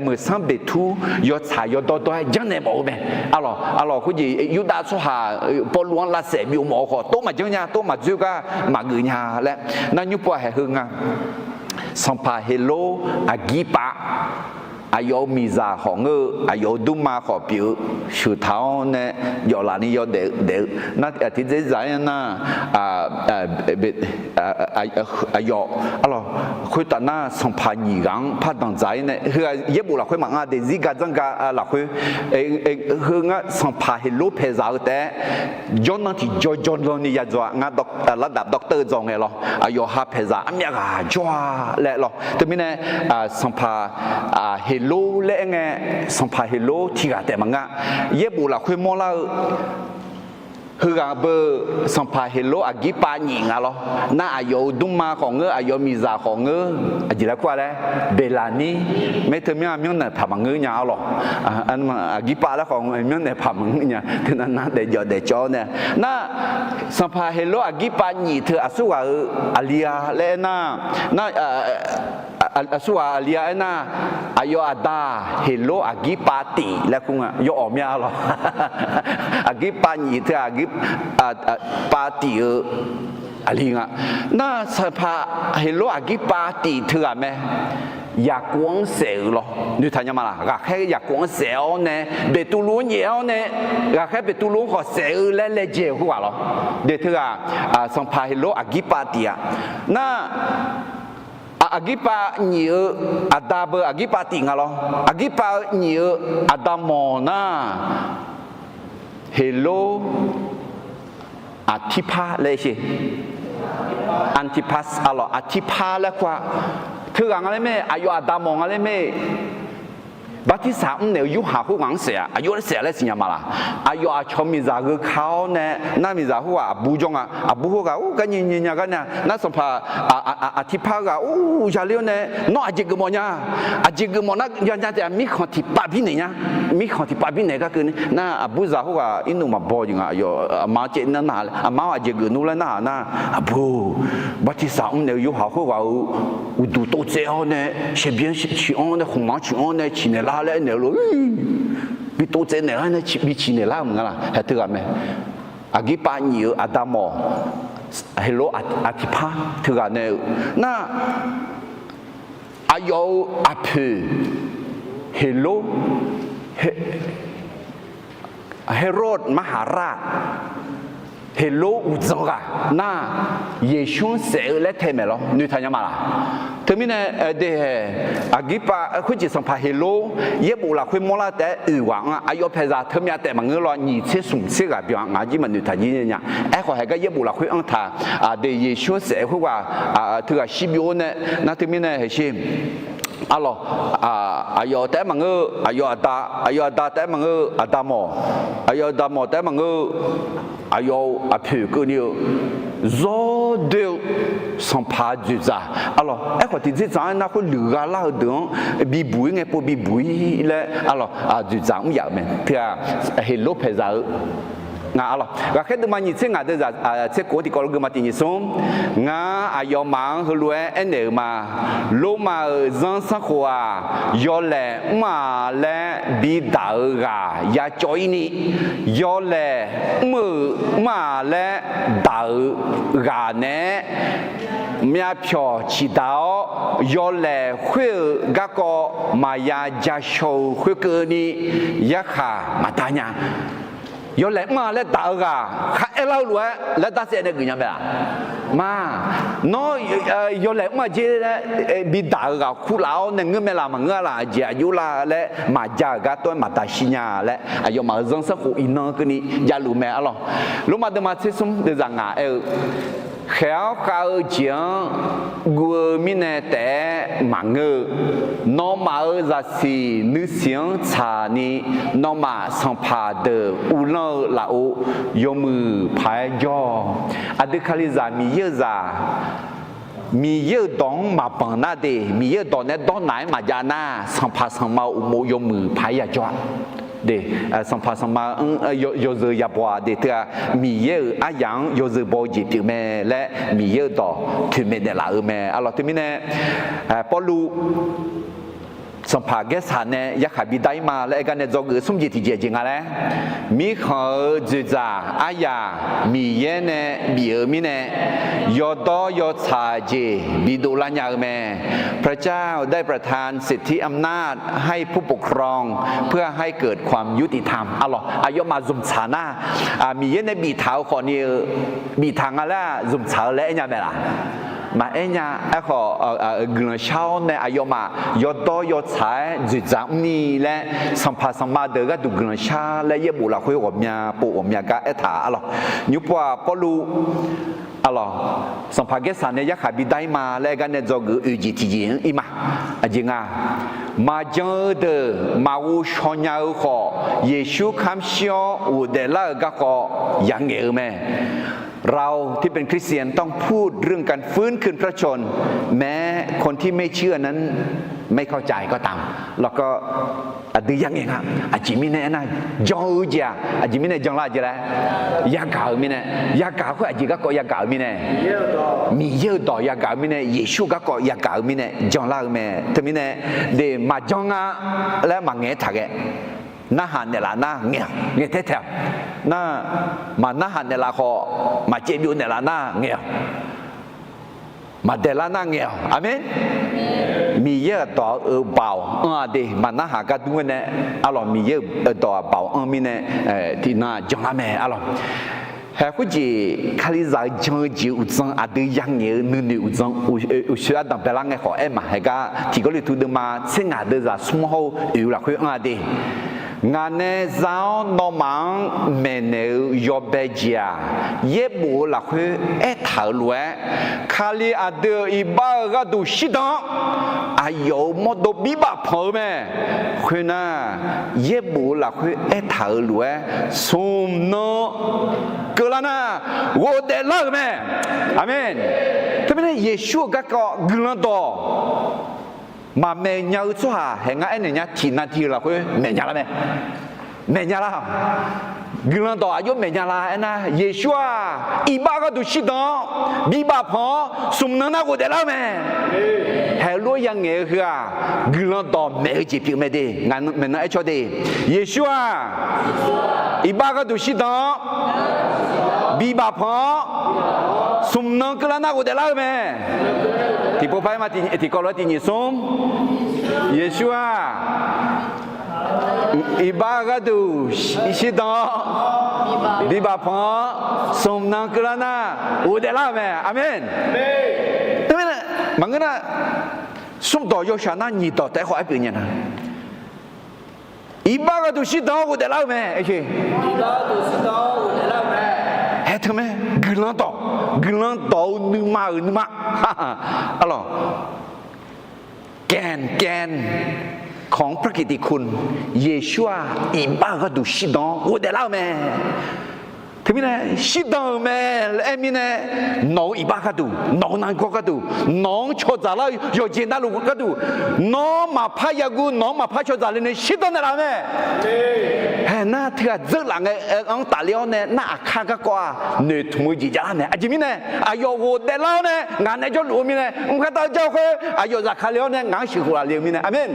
Meuqsanr Beqtur yawtsaq yawdawr dawr-aer janrnaeq mawf-eu mae. Aqlawq, aqlawq khoerjeq Yurdav tsawrhaq Pawrluv-anr lavsaef byov mawf-eu khawf, tov maqjanr nya, tov maqdzoer gar maqgeuf nya laer nar nymr pov-a haeq heu nga. Sanqpaq Heqlor aqgirpav, aqyawf-euq miqzaq khawf ngeur-eu, aqyawf-euq durma khawf pyeuf-eu, sheuqtaq-awr nae jawflaf ni yawdaef daef-eu nar, tiqjeq zaq-aer nar, aqyawf, arlawq, khoertav nar sanqpaq nyiq ghaq-anr par danqdzaq-ir nae, heughaq yaerbof lafkhoer maqanr, daefzir ga dzanr ga lafkhoer, heu ngar Sanqpaq Heqlor paeqzaq-eu taef-aer jawrnan tiqjaw jawrnan ni ya dzaw-a. Ngar lardaf dawrteuv-eu dzaw ngae lawr, aqyawf ha paeqzaq armyav ghaq jawr-a laer lawr. Teumirnae, Sanqpaq Heqlor laer aer ngae, Sanqpaq Heqlor tiq ghaq taef maqngeur-a. Yaerbof lafkhoer mawrlar-eu heughaq beu Sanqpaq Heqlor aqgirpav nyiq nga lawr. Nar aqyawf-euq dmrma khawf ngeur, aqyawf miqzaq khawf ngeur, aqjeq laer kur-a laer, Beqlaqnir, mae teumyanr myanrnaeq paq maqngeur nya arlawq. Aqgirpav laer khawf myanrnaeq paq maqngeur nya. Teunav nar daefjawf daefcawv-awr nae, nar Sanqpaq Heqlor aqgirpav nyiq teu aqsurghaq-euq aqli-a laer aernar, nar aqsurghaq aqli-a aernar, aqyawf aqda Heqlor aqgirpav tif laer kur nga, yawawq mya lawr. Aqgirpav nyiq teu aqgir pav tif-eu aqli nga. Nar Sanqpaq Heqlor aqgirpav tif teughaq mae, Yaqkov-anr saef-euq lawr, noeqtaq nya ma laq? Ghaqkhaer Yaqkov-anr saef-awr nae, Beqtuvluv-anr nyaef-awr nae, ghaqkhaer Beqtuvluv-anr khawf saef-eu laer laejae-euq khoerghaq lawr. Daef teughaq, Sanqpaq Heqlor aqgirpav tif-a. Nar aqgirpav nyiq-eu aqda beu aqgirpav tif nga lawr. Aqgirpav-eu nyiq-eu aqda mawq nar, Heqlor Aqtirpar laer sher. Antipas, arlawq, Aqtirpar laer kur-a. Teughaq nga laer mae, aqyawf aqda mawq nga laer mae. Bartirsaq mrnaeq-eu Yorhaq khoerghaq-anr saef-a. Aqjox laer saef-a laer siqnya ma laq? Aqyawf aqcawq miqzaq gheu ka-awr nae, nar miqzaq khoerghaq aqbur jawr nga. Aqbur khoerghaq ur gar nyae nyae nya gar nae, nar Sanqpaq Aqtirpar ghaq ur ya ler-awr nae, nawr aqjeq geufmawf nya? Aqjeq geufmawf nar ya nya taef-a, mirkhanq tiqpav birnaeq nya. Mirkhanq tiqpav birnaeq gar keuvni, nar aqburzaq khoerghaq irnuq maqbaw jeq nga. Aqyawf aqma caev nar nar-a laer, aqma-awr aqjeq geuf nmr laer narhaq nar, aqbur, Bartirsaq mrnaeq-eu Yorhaq khoerghaq-euq uqduq tov tsaev-awr nae, shaerbyan ciq-anr nae, khmqmaq-anr ciq-anr nae ciqnaeq lar laer aernaeq-eu lof. Bi tov tsaev naeq lar nae bi ciqnaeq lar-eu maqnga laq? Haeq teughaq mae. Aqgirpav nyiq-eu aqda mawq, Heqlor Aqtirpar teughaq nae-eu nar, aqyawf-euq aqpoeq Heqlor, Heqrod marhaq rar, Heqlor uqdzan ghaq nar, Yeqsur-anr saef-eu laer tae maeq lawr, noeqtaq nya ma laq? Teumirnae, de, Aqgirpav khoerjeq Sanqpaq Heqlor yaerbof lafkhoer mawrlar taef-aer oeq ghaq-anr-a, aqyawf paeqzaq teumyav taef maqngeur lawr, nyiq tser smq tser ghaq byan-a, ngaq jir maqnoeqtaq jir nya. Aerkhawf haeq gar yaerbof lafkhoer anr taq, de, Yeqsur-anr saef khoerghaq teughaq shir byov-awr nae, nar teumirnae haeq sher. Arlawq, aqyawf taef-aer maqngeur-eu aqyawf aqda, aqyawf aqda taef-aer maqngeur-eu aqda mawq, aqyawf aqda mawq taef-aer maqngeur-eu aqyawf-euq aqpoeq keuvni-eu zawr doer-eu Sanqpaq dzoeqdzaq. Arlawq, aerkhawf tiqdzerdzaq-anr nar khoer luiqgha lar-eu deuq-anr bibuq-ir ngae pov bibuq-ir laer, arlawq, dzoeqdzaq mr yaf-euq mae. Teu-aq, Heqlor paeqzaq-eu nga, arlawq. Ghaqkhaer deuvma nyiq tser ngaq deuq zaq tser kof-anr tiqkawv lof geuma tiq nyiq smr. Ngar aqyawfmaf-anr heulof-aer aernaeq-euq ma. Lormav-euq zanrsanrkhof-aq, yawlaeq mr-a laer bidaq-eu ghaq ya cawv-ir ni, yawlaeq mr-euq mr-a laer daq-euq ghaq naeq-aer myavpyawq ciqdaq-awr, yawlaeq khoer-euq garkawv maqya jashaw-eu khoerkeuvni, yarkhaq maqda nya. Yawlaeq mr-a laer daq-eu ghaq kharaer lar-eu lof-aer laer darsaev nae geuf nya mae laq? Ma, nawr yawlaeq mr-a jer laer bidaq-euq ghaq kurlaf-awr nae ngeur mae laq, maqngeur-a laq, aqjeq aqjox lar laer maqja-euq gar tov-aer maqdaq shir nya laer, aqyawfmaf-euq zanrsanrkhof iqnan keuvni javluf mae, arlawq. Lormav deuvma tser smr deuvzaq ngaq aer-eu, khaeq-awr khav-eu jeq-anr guv-eu mirnae taef-aer maqngeur-eu, nawmaf-euq zaqsiq nuisiq-anr tsaqni, nawmaf sanqpaq deuq uvlanr-eu lafov yawmuiq paq-aer jawr-awq. Aqdui Kalizaq Miqyaer-euq zaq, Miqyaer-euq dawq-anr maqbanq nar de, Miqyaer-euq dawq nae dawrnaq-aer maqjav nar, sanqpaq sanqma-euq uqmov yawmuiq paq-aer yajawr-a. De, sanqpaq sanqma-anr yawzeu yabaw-aq de, teu-aq Miqyaer-euq aryaq-anr yawzeu baw-eu jeq pyeuf mae laer Miqyaer-euq dawq toeqmaeq naeqlaf-eu mae, arlawq. Teumirnae Pawrluv Sanqpaq Gaersaq nae yarkhaq bidar-ir ma laer aer gar nae dzawgeuf smr jeq tiqjeq jeq nga laer, mirkhanq-euq dzoeqdzaq aryaq Miqyaer nae bif-euq mirnae, yawdawr yawtsaq jeq bidov lar nya-eu mae. พระเจ้าได้ประทานสิทธิอำนาจให้ผู้ปกครอง เพื่อให้เกิดความยุติธรรม arlawq, aqyawfmaf zmqtsaq nar, Miqyaer nae biftaq-eu khawfni-eu biftaq nga laer-aq zmqtsaq-eu laer aer nya mae laq? Maqaer nya. Aerkhawf, guiqlanq shar-awr nae aqyawfmaf yawdawr yawtsaq-aer dzoeqdzaq mrni laer, sanqpaq sanqma deuq gharduq guiqlanq shar laer yaerbof lafkhoer ghawqmya pov ghawqmya gar aertaq arlawq. Nymrpov-aq Pawrluv, arlawq, Sanqpaq Gaersaq nae yarkhaq bidar-ir ma laer aer gar nae dzawgeuf oeq jeq tiqjeq-anr ir ma. Aqjeq nga, maqjan-eu deuq maqghov shaw nya-eu khawf, Yeqsur kamq shir-awr ghofdaef lar-euq garkawv ya ngaeq-eu mae. เราที่เป็นคริสเตียนต้องพูดเรื่องการฟื้นคืนพระชนม์ แม้คนที่ไม่เชื่อนั้นไม่เข้าใจก็ตาม แล้วก็ aqdui ya ngaeq nga. Aqjeq mirnae aernar, jan-eu jeq-aq aqjeq mirnae janlar jeq laer, yagaq-eu mirnae, yagaq khoer aqjeq garkawv yagaq-eu mirnae, Miqyaer-euq dawq yagaq-eu mirnae, Yeqsur garkawv yagaq-eu mirnae janlar-eu mae. Teumirnae, de maqjan nga laer maqngaeq-aer taq ghae. Narhaq naeqlaf nar ngaeq-awq, ngaeq taer-awq. Nar, maqnarhaq naeqlaf khawf, maqcaev byov naeqlaf nar ngaeq-awq, maqdaeqlar nar ngaeq-awq. Aqmeq. Miqyaer-euq dawq-euq baoq anr-a de, maqnarhaq gar dur-aer nae, arlawq, Miqyaer-euq dawq-aq baoq anr mirnae, tiqnan janlar mae arlawq. Haeq khoerjeq Kalizaq-eu jan-eu jeq uqdzan aqdui ya ngaeq-eu nuinoeq uqdzan, uqshoe ardanq baelar ngae khawf aer maq haeq gar, Tiq Gawrliqtu deuvma tser ngaq deuvzaq smr hawr-eu oeq-eu lafkhoer anr-a de. Ngaq nae za-awr nawmaf-anr maeqnaeq-eu yawbae jeq-aq, yaerbof-eu lafkhoer aertaq-euq lof-aer, Kali aqdui-euq iqbax-eu gharduq shirdan-awr, aqyawf-euq mawrdo birbaf panq-eu mae. Khoernar, yaerbof-eu lafkhoer aertaq-euq lof-aer, smq nan keuvlar nar ghofdaef lar-euq mae. Aqmeq. Teumirnae Yeqsur-euq garkawv guiqlanq dawq maqmaeq nya-eu tsawrhaq haeq ngar aernaeq nya tiqnan tiq-eu lafkhoer maeq nya lar mae. Maeq nya lar. Guiqlanq dawq aqjox maeq nya lar aernar, Yeqsur-aq iqbax gharduq shirdan-awr, bibaf panq-awr, smq nan nar ghofdaef lar-eu mae. Haeq lof-aer ya ngaeq-eu heu-aq, guiqlanq dawq maeq-eu jeq pyeuf mae de. Ngaq maeqnan aer cawr de. Yeqsur-aq iqbax gharduq shirdan-awr, bibaf panq-awr, smq nan keuvlar nar ghofdaef lar-eu mae. Tiqpov par-aer ma, tiqkawv lof-aer tiqnyif smr. Yeqsur-aq iqbax gharduq shirdan-awr, bibaf panq-awr, smq nan keuvlar nar ghofdaef lar-euq mae. Aqmeq. Maqngeur nar, smr dawq yawshaq nar nyiq dawq taef-aer khawf aer pyeuf nya nar, iqbax gharduq shirdan-awr ghofdaef lar-eu mae. Haeq teu mae, guiqlanq dawq, guiqlanq dawq-eu nuima-euq nuima, arlawq, แก่น แก่นของพระกิตติคุณ Yeqsur-aq iqbax-eu gharduq shirdan-awr ghofdaef lar-eu mae. Teumirnae shirdan-euq mae laer aer mirnae, nawq-euq iqbax gharduq, nawq-euq nargawr gharduq, nawq-anr cawdzaq lar-eu yawqjeq navluf gharduq, nawr maqpar yaguv, nawq-anr maqpar cawdzaq le nae shirdan naeqlaf-eu mae. Haeq nar teughaq dzeur laf ngae, anr tafle-awr nae nar aqkar garkawv-aq noeqtmq-eu jeq javlar mae. Aqjeq mirnae aqyawf ghofdaef lar-awr nae ngaq nae jawrluf-eu mirnae, mqkar tav jar-eu khoer aqyawf zafkale-awr nae ngaq-anr sheuqkhof laf le-eu mirnae. Aqmeq.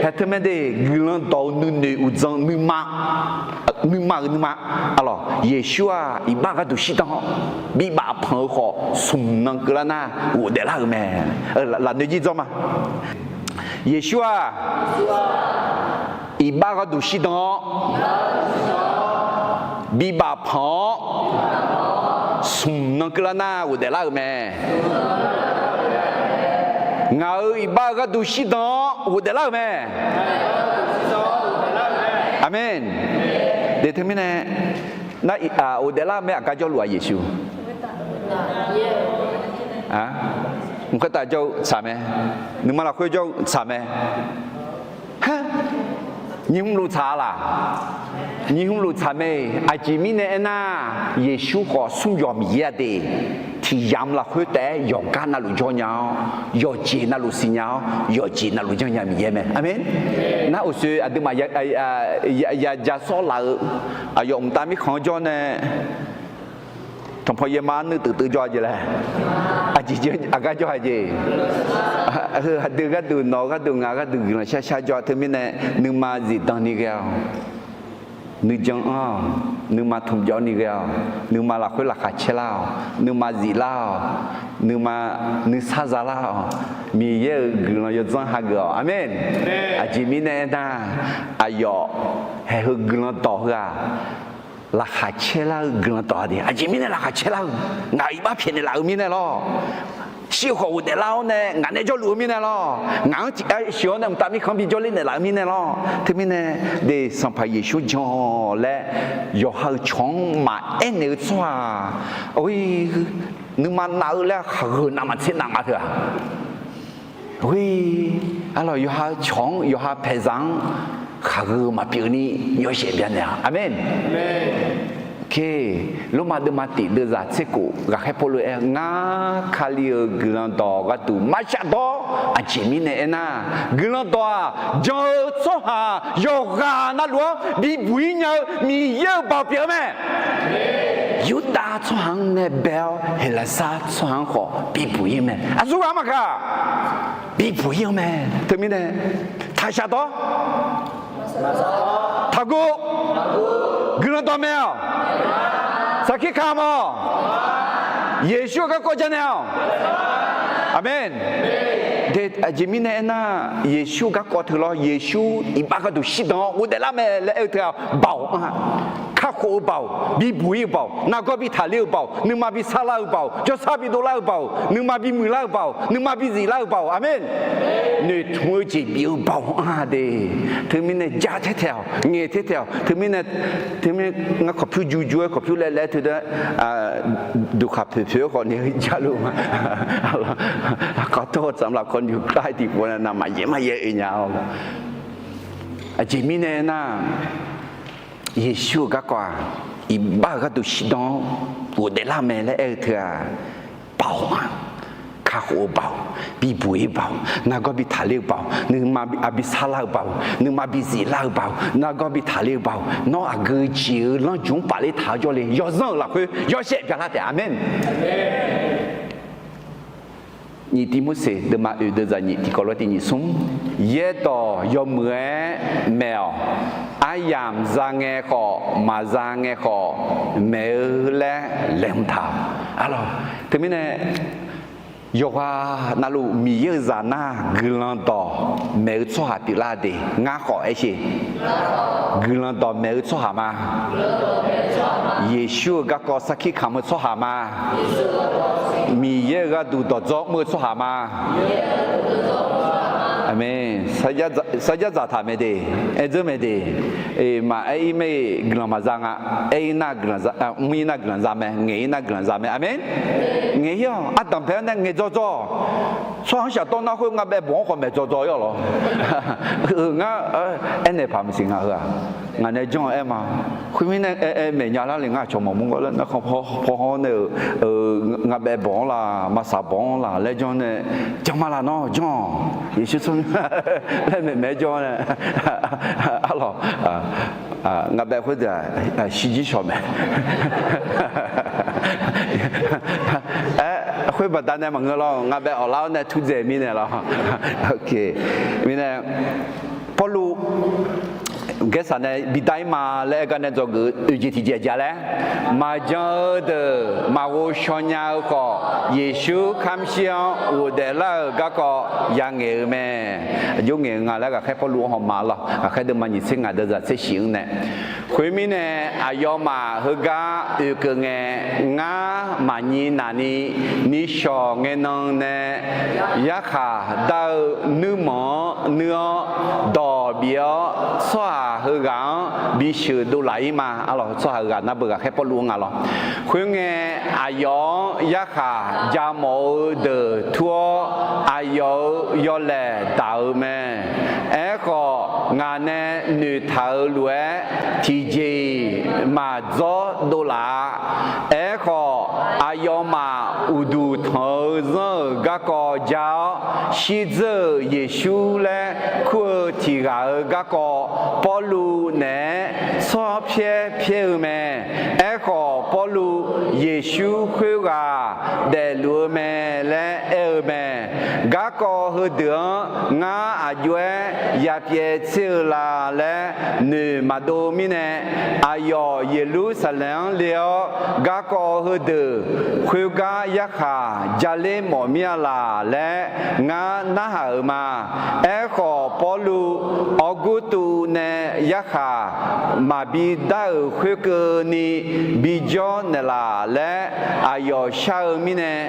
Haeq teu mae de, guiqlanq dawq-eu nuinoeq uqdzan nuima, nuima-euq nuima, arlawq, Yeqsur-aq iqbax gharduq shirdan-awr, bibaf panq-eu khawf smq nan keuvlar nar ghofdaef lar-euq mae. Lafnoeq jir dzawr ma. Yeqsur-aq iqbax gharduq shirdan-awr, bibaf panq-awr, smq nan keuvlar nar ghofdaef lar-euq mae. Ngaq-euq iqbax-eu gharduq shirdan-awr ghofdaef lar-euq mae. Aqmeq. De teumirnae, nar ghofdaef lar-eu mae. Aqgar jawrluf-aq Yeqsur, mqkar tav jawr-eu tsaq mae. Nuima lafkhoer jawr-eu tsaq mae. Nyiq hmq luf tsaq-a laq? Nyiq hmq luf tsaq mae. Aqjeq mirnae aernar, Yeqsur khawf smr yawq Miqyaer-a de. Tiq yamq lafkhoer taef-aer yawqgar navluf jawr nya-awr, yawqjeq navluf siqnya-awr, yawqjeq navluf janrnya Miqyaer mae. Aqmeq. Nar uqshoe aqduimaf ya ja sawr laf-eu aqyawf mqtav mirkhanq-anr jawr nae, tanqpaw yaerma nuiv teuf teuf jawr-a jeq laer, aqjeq aqgar jawr-a jeq. Heu aqdui gharduq, nawq-eu gharduq, ngaq-eu gharduq guiqlanq shar shar jawr-a. Teumirnae nuima zifdan ni ghae-awq. Nuijan anr-awq. Nuima tmqjawv ni ghae-awq. Nuima lafkhoer laqkhaq caer lar-awq. Nuima ziflar-awq. Nuima nuisar zalar-awq. Miqyaer-euq guiqlanq yawdzanr hageuf-awq. Aqmeq. Aqjeq mirnae aernar, aqyawf haeq heu guiqlanq dawq heu-aq, laqkhaq caer lar-eu guiqlanq dawq-a de. Aqjeq mirnae laqkhaq caer lar-eu, ngaq-euq iqbax pyaeqnaeq laf-eu mirnae lawr. Shir-eu khawf ghofdaef lar-awr nae ngaq nae jawrluf-eu mirnae lawr. Ngaq-anr tiqgar sheuq-awr nae mqtav mirkhanq-anr bi jawrler naeqlaf-eu mirnae lawr. Teumirnae, de Sanqpaq Yeqsur jan-awq laer yawqha-euq cawq-anr maqaer naeq-eu tsawrhaq, nuima nav-eu laer khaqgheu navmaqtser navma teu-aq, arlawq, yawqha-eu cawq-anr, yawqha paeqzaq-anr khaqgheu maqpyeuf ni yawshaef byanaeq-a. Aqmeq. Lormav deuvma tiq deuvzaq tser khof ghaqkhaer Pawrluv aer-eu, ngar Kali-euq guiqlanq dawq gharduq marshaq dawr. Aqjeq mirnae aernar, guiqlanq dawq-aq, jan-eu tsawrhaq yawqghaq navluf-anr bibuq-ir nya-eu Miqyaer-euq baoq pyeuf-eu mae. Yurdav tsawrhaq-anr nae bae-awr, Heqlaqsar tsawrhaq-anr khawf bibuq-ir-eu mae. Aqsur ghaq maqkaq, bibuq-ir-eu mae. Teumirnae, taqshaq dawr. Taqguv. Guiqlanq dawqmaeq-awq. Sarkir kamq-awq. Yeqsur-euq garkawv janaeq-awq. Aqmeq. Aqjeq mirnae aernar, Yeqsur-euq garkawv teu lawr. Yeqsur iqbax gharduq shirdan-awr ghofdaef lar mae laer aer-eu teu-aq, baoq-anr-a. Kakhof-eu baoq, bibuq-ir-eu baoq, nargawr bi taqler-eu baoq, nuima bi sarlar-eu baoq, jawrsar bi dovlar-eu baoq, nuima bi muiqlar-eu baoq, nuima bi ziflar-eu baoq. Aqmeq. Noeqtmq-eu jeq bif-eu baoq-anr-a de. Teumirnae ja taetae-awq, ngaeq taetae-awq. Teumirnae, teumirnae ngar kawqpyur juju-aer kawqpyur laev laev teu da, duqkhaq poeq poeq-aer khawf ni-eu jaluf ma. Kawqtor tsaq lafkawr ni-eu kar-aer tiqpov nae navmaqyaer maqyaer oe nya-awq. Aqjeq mirnae aernar, Yeqsur-euq garkawv-aq, iqbax-euq gharduq shirdan-awr ghofdaef lar mae laer aer-eu teu-aq, baoq-anr-a. Kakhof-eu baoq, bibuq-ir baoq, nargawr bi taqler-eu baoq, nuima bi, a, bi sarlar-eu baoq, nuima bi ziflar-eu baoq, nargawr bi taqler-eu baoq, nawr aqgeu jeq-eu lanrjmq-anr pafler taq-awr jawrle. Yawzanr-euq lafkhoer yawshaef byalar taef. Aqmeq. Nyiq Tivmorseq deuvma oeq deuvzaq nyiq tiqkawv lof tiq nyiq smr, yaerdawq yawmuiq-aer maeq-awq. Aryamq za ngae khawf, maqza ngae khawf maeq-eu laer laeqhmq taq-awq. Arlawq, teumirnae yawqghaq navluf Miqyaer-euq zaq nar guiqlanq dawq maeq-eu tsawrhaq pyeuflar de. Ngar khawf aer sher, guiqlanq dawq maeq-eu tsawrhaq ma. Yeqsur-euq garkawv sarkir kamq-eu tsawrhaq ma. Miqyaer-euq gharduq dawqdzawr mr-eu tsawrhaq ma. Aqmeq. Sarjax dzaqtaq mae de, aer dzeur mae de. Maqaer-ir mae, guiqlanq maqza nga. Aer-ir nar guiqlanq za, mr-ir nar guiqlanq za mae, ngaeq-ir nar guiqlanq za mae. Aqmeq. Ngaeq-ir-awq. Ardanq bae-awr nae ngaeq dzawdzaw-awq. Tsawrhaq-anr shafdawr nar khoer nga bae bawq-anr khawf maeq dzawdzaw-ir-awq lawr. Heu ngar aernaeq paq maqsiq nga heu-aq. Ngaq nae janr-eu aer ma. Khoermirnae aer aer maeq nya lar le. Ngar aqcawq maqmur gawr laer narkhan paw hawr nae-euq nga bae bawq-anr laq, maqsaq bawq-anr laq laer janr nae, janr ma laq nawr janr-awq. Yeqsur tsawrmyanr laer maeqmaeq-aer janr nae, arlawq, nga bae khoerdeuq-aq shirjir shawq mae. Aer, khoer baqdanae maqngeur lawr, nga bae awqlar-awr nae turdzaeq mirnae lawr. Mirnae, Pawrluv Gaersaq nae bidar-ir ma laer aer gar nae dzawgeuf-eu oeq jeq tiqjeq aqjeq-a laer, maqjan-eu deuq maqghov shaw nya-eu khawf, Yeqsur kamr shir-anr ghofdaef lar-euq garkawv yangaeq-eu mae. Aqjox ngaeq-eu nga laer ghaqkhaer Pawrluv-anr hawma lawr. Ghaqkhaer deuvma nyiq tser ngaq deuvzaq tser shif-anr nae, khoermirnae aqyawfmaf heugar oekeuv ngae, ngar maqnyi naq ni, nishawq ngaenan nae yarkhaq dar-eu nuirmanq-anr nuir-awr dawq bif-awr, tsawrhaq heughaq-anr bisheuq dovlaf-ir ma. Arlawq, tsawrhaq heughaq nar beu ghaqkhaer Pawrluv-anr nga lawr. Khoerngae, aqyawf-anr yarkhaq ja mawf-eu deuq tur-awr, aqyawf-euq yawlaeq daq-eu mae. Aerkhawf, ngaq nae noeqtaq-euq lof-aer tiqjeq-iq maqdzawr dovlaf-a. Aerkhawf, aqyawfmaf uqduq tanq-eu zanr-euq garkawv jar-awr, shirdzeur-euq Yeqsur laer kur-eu tiq ghaq-euq garkawv Pawrluv naeq-aer tsawrpyaer pyaer-eu mae. Aerkhawf, Pawrluv Yeqsur khoerghaq daefluf-eu mae laer aer-eu mae. Garkawv heudeuq-anr ngar aqjox-aer yapyaev tser-eu la laer noeq maqdov mirnae, aqyawf Yeqlursaqlaeq-anr le-awr garkawv heudeuq khoergar yarkhaq jaler mawf mir-a laq laer ngar narhaq-euq ma. Aerkhawf, Pawrluv Awrgurtuv nae yarkhaq maqbi dar-euq khoerkeuvni bijawr naeqlaf laer aqyawf shar-eu mirnae,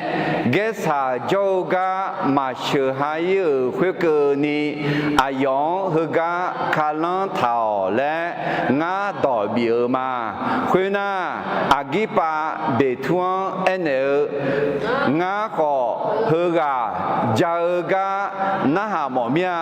Gaersaq jawr-eu gar maqsheuq ha ir-euq khoerkeuvni, aqyawf-anr heugar kalanr taq-awq laer ngar dawq bif-eu ma. Khoernar, Aqgirpav Beqtur-anr aernaeq-eu, Ngar khawf heughaq ja-eu gar narhaq mawf mir-a.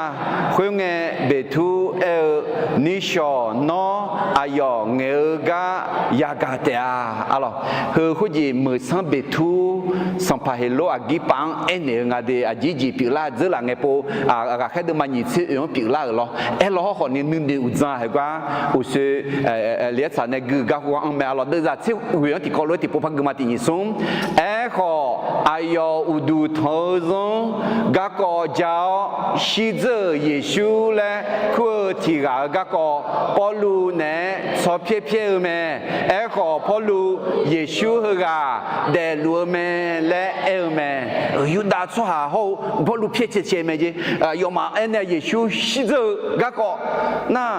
Khoerngae, Beqtur aer-eu, Nishawq, nawr aqyawf ngaeq-eu gar yagaq taef-a. Arlawq, heu khoerjeq meuq sanr Beqtur, sanqpaq Heqlor Aqgirpav-anr aernaeq-eu nga de. Aqjeq jeq pyeuflar dzeur laf ngae pov, ghaqkhaer deuvma nyiq tser oeq-anr pyeuflar-euq lawr. Aerlawr hawrkhawf ni nuinoeq uqdzan heugar uqsoe, Laeqhsaq nae gui-eu gar khoergar anr mae. Arlawq, deuvzaq tser ghoeq-anr tiqkawv lof-aer tiqpov par gui ma. Tiq nyiq smr. Aerkhawf, aqyawf uqduq tanq-eu zanr garkawv ja-awr, shirdzeur-euq Yeqsur laer kur-eu tiq ghaq-euq garkawv Pawrluv naeq-aer tsawrpyaer pyaer-eu mae. Aerkhawf, Pawrluv Yeqsur heughaq daefluf-eu mae laer aer-eu mae. Yurdav tsawrhaq hawr-eu Pawrluv pyaer cae cae mae jeq. Aqyawfmaf aernaeq-a Yeqsur shirdzeur-eu garkawv nar,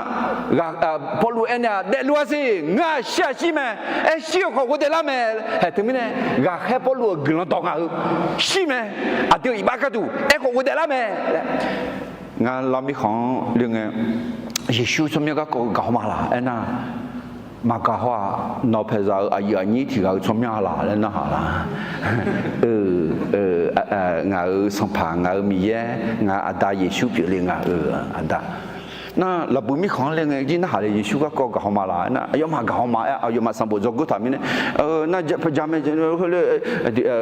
Pawrluv aernaeq-a, Daefluf-a siq, ngaq shir-aq shir mae. Aer shir-euq khawf ghofdaeflar mae. Haeq teumirnae, ghaqkhaer Pawrluv-euq guiqlanq dawq ngaq-euq shir mae. Aqdui-euq iqbax gharduq aerkhawf ghofdaeflar mae laer. Ngar lar mirkhanq-anr le ngae, Yeqsur tsawrmyanr garkawv gaq haw ma laq aernar, maqgaq haw-aq, nawq paeqzaq-euq aqyuif aqnyir tiq ghaq-euq tsawrmyanr-a laq laer narhaq laq. Ngaq-euq Sanqpaq, ngaq-euq Miqyaer, ngaq-euq Aqda Yeqsur pyeufle nga. Aqda. Nar lafbuiq mirkhanq-anr le ngae jir narhaq le, Yeqsur garkawv gaq haw ma laq aernar, aqyawfmaf gaq haw ma aer, aqyawfmaf sanqbof dzawgeur taq mirnae, nar ja mae,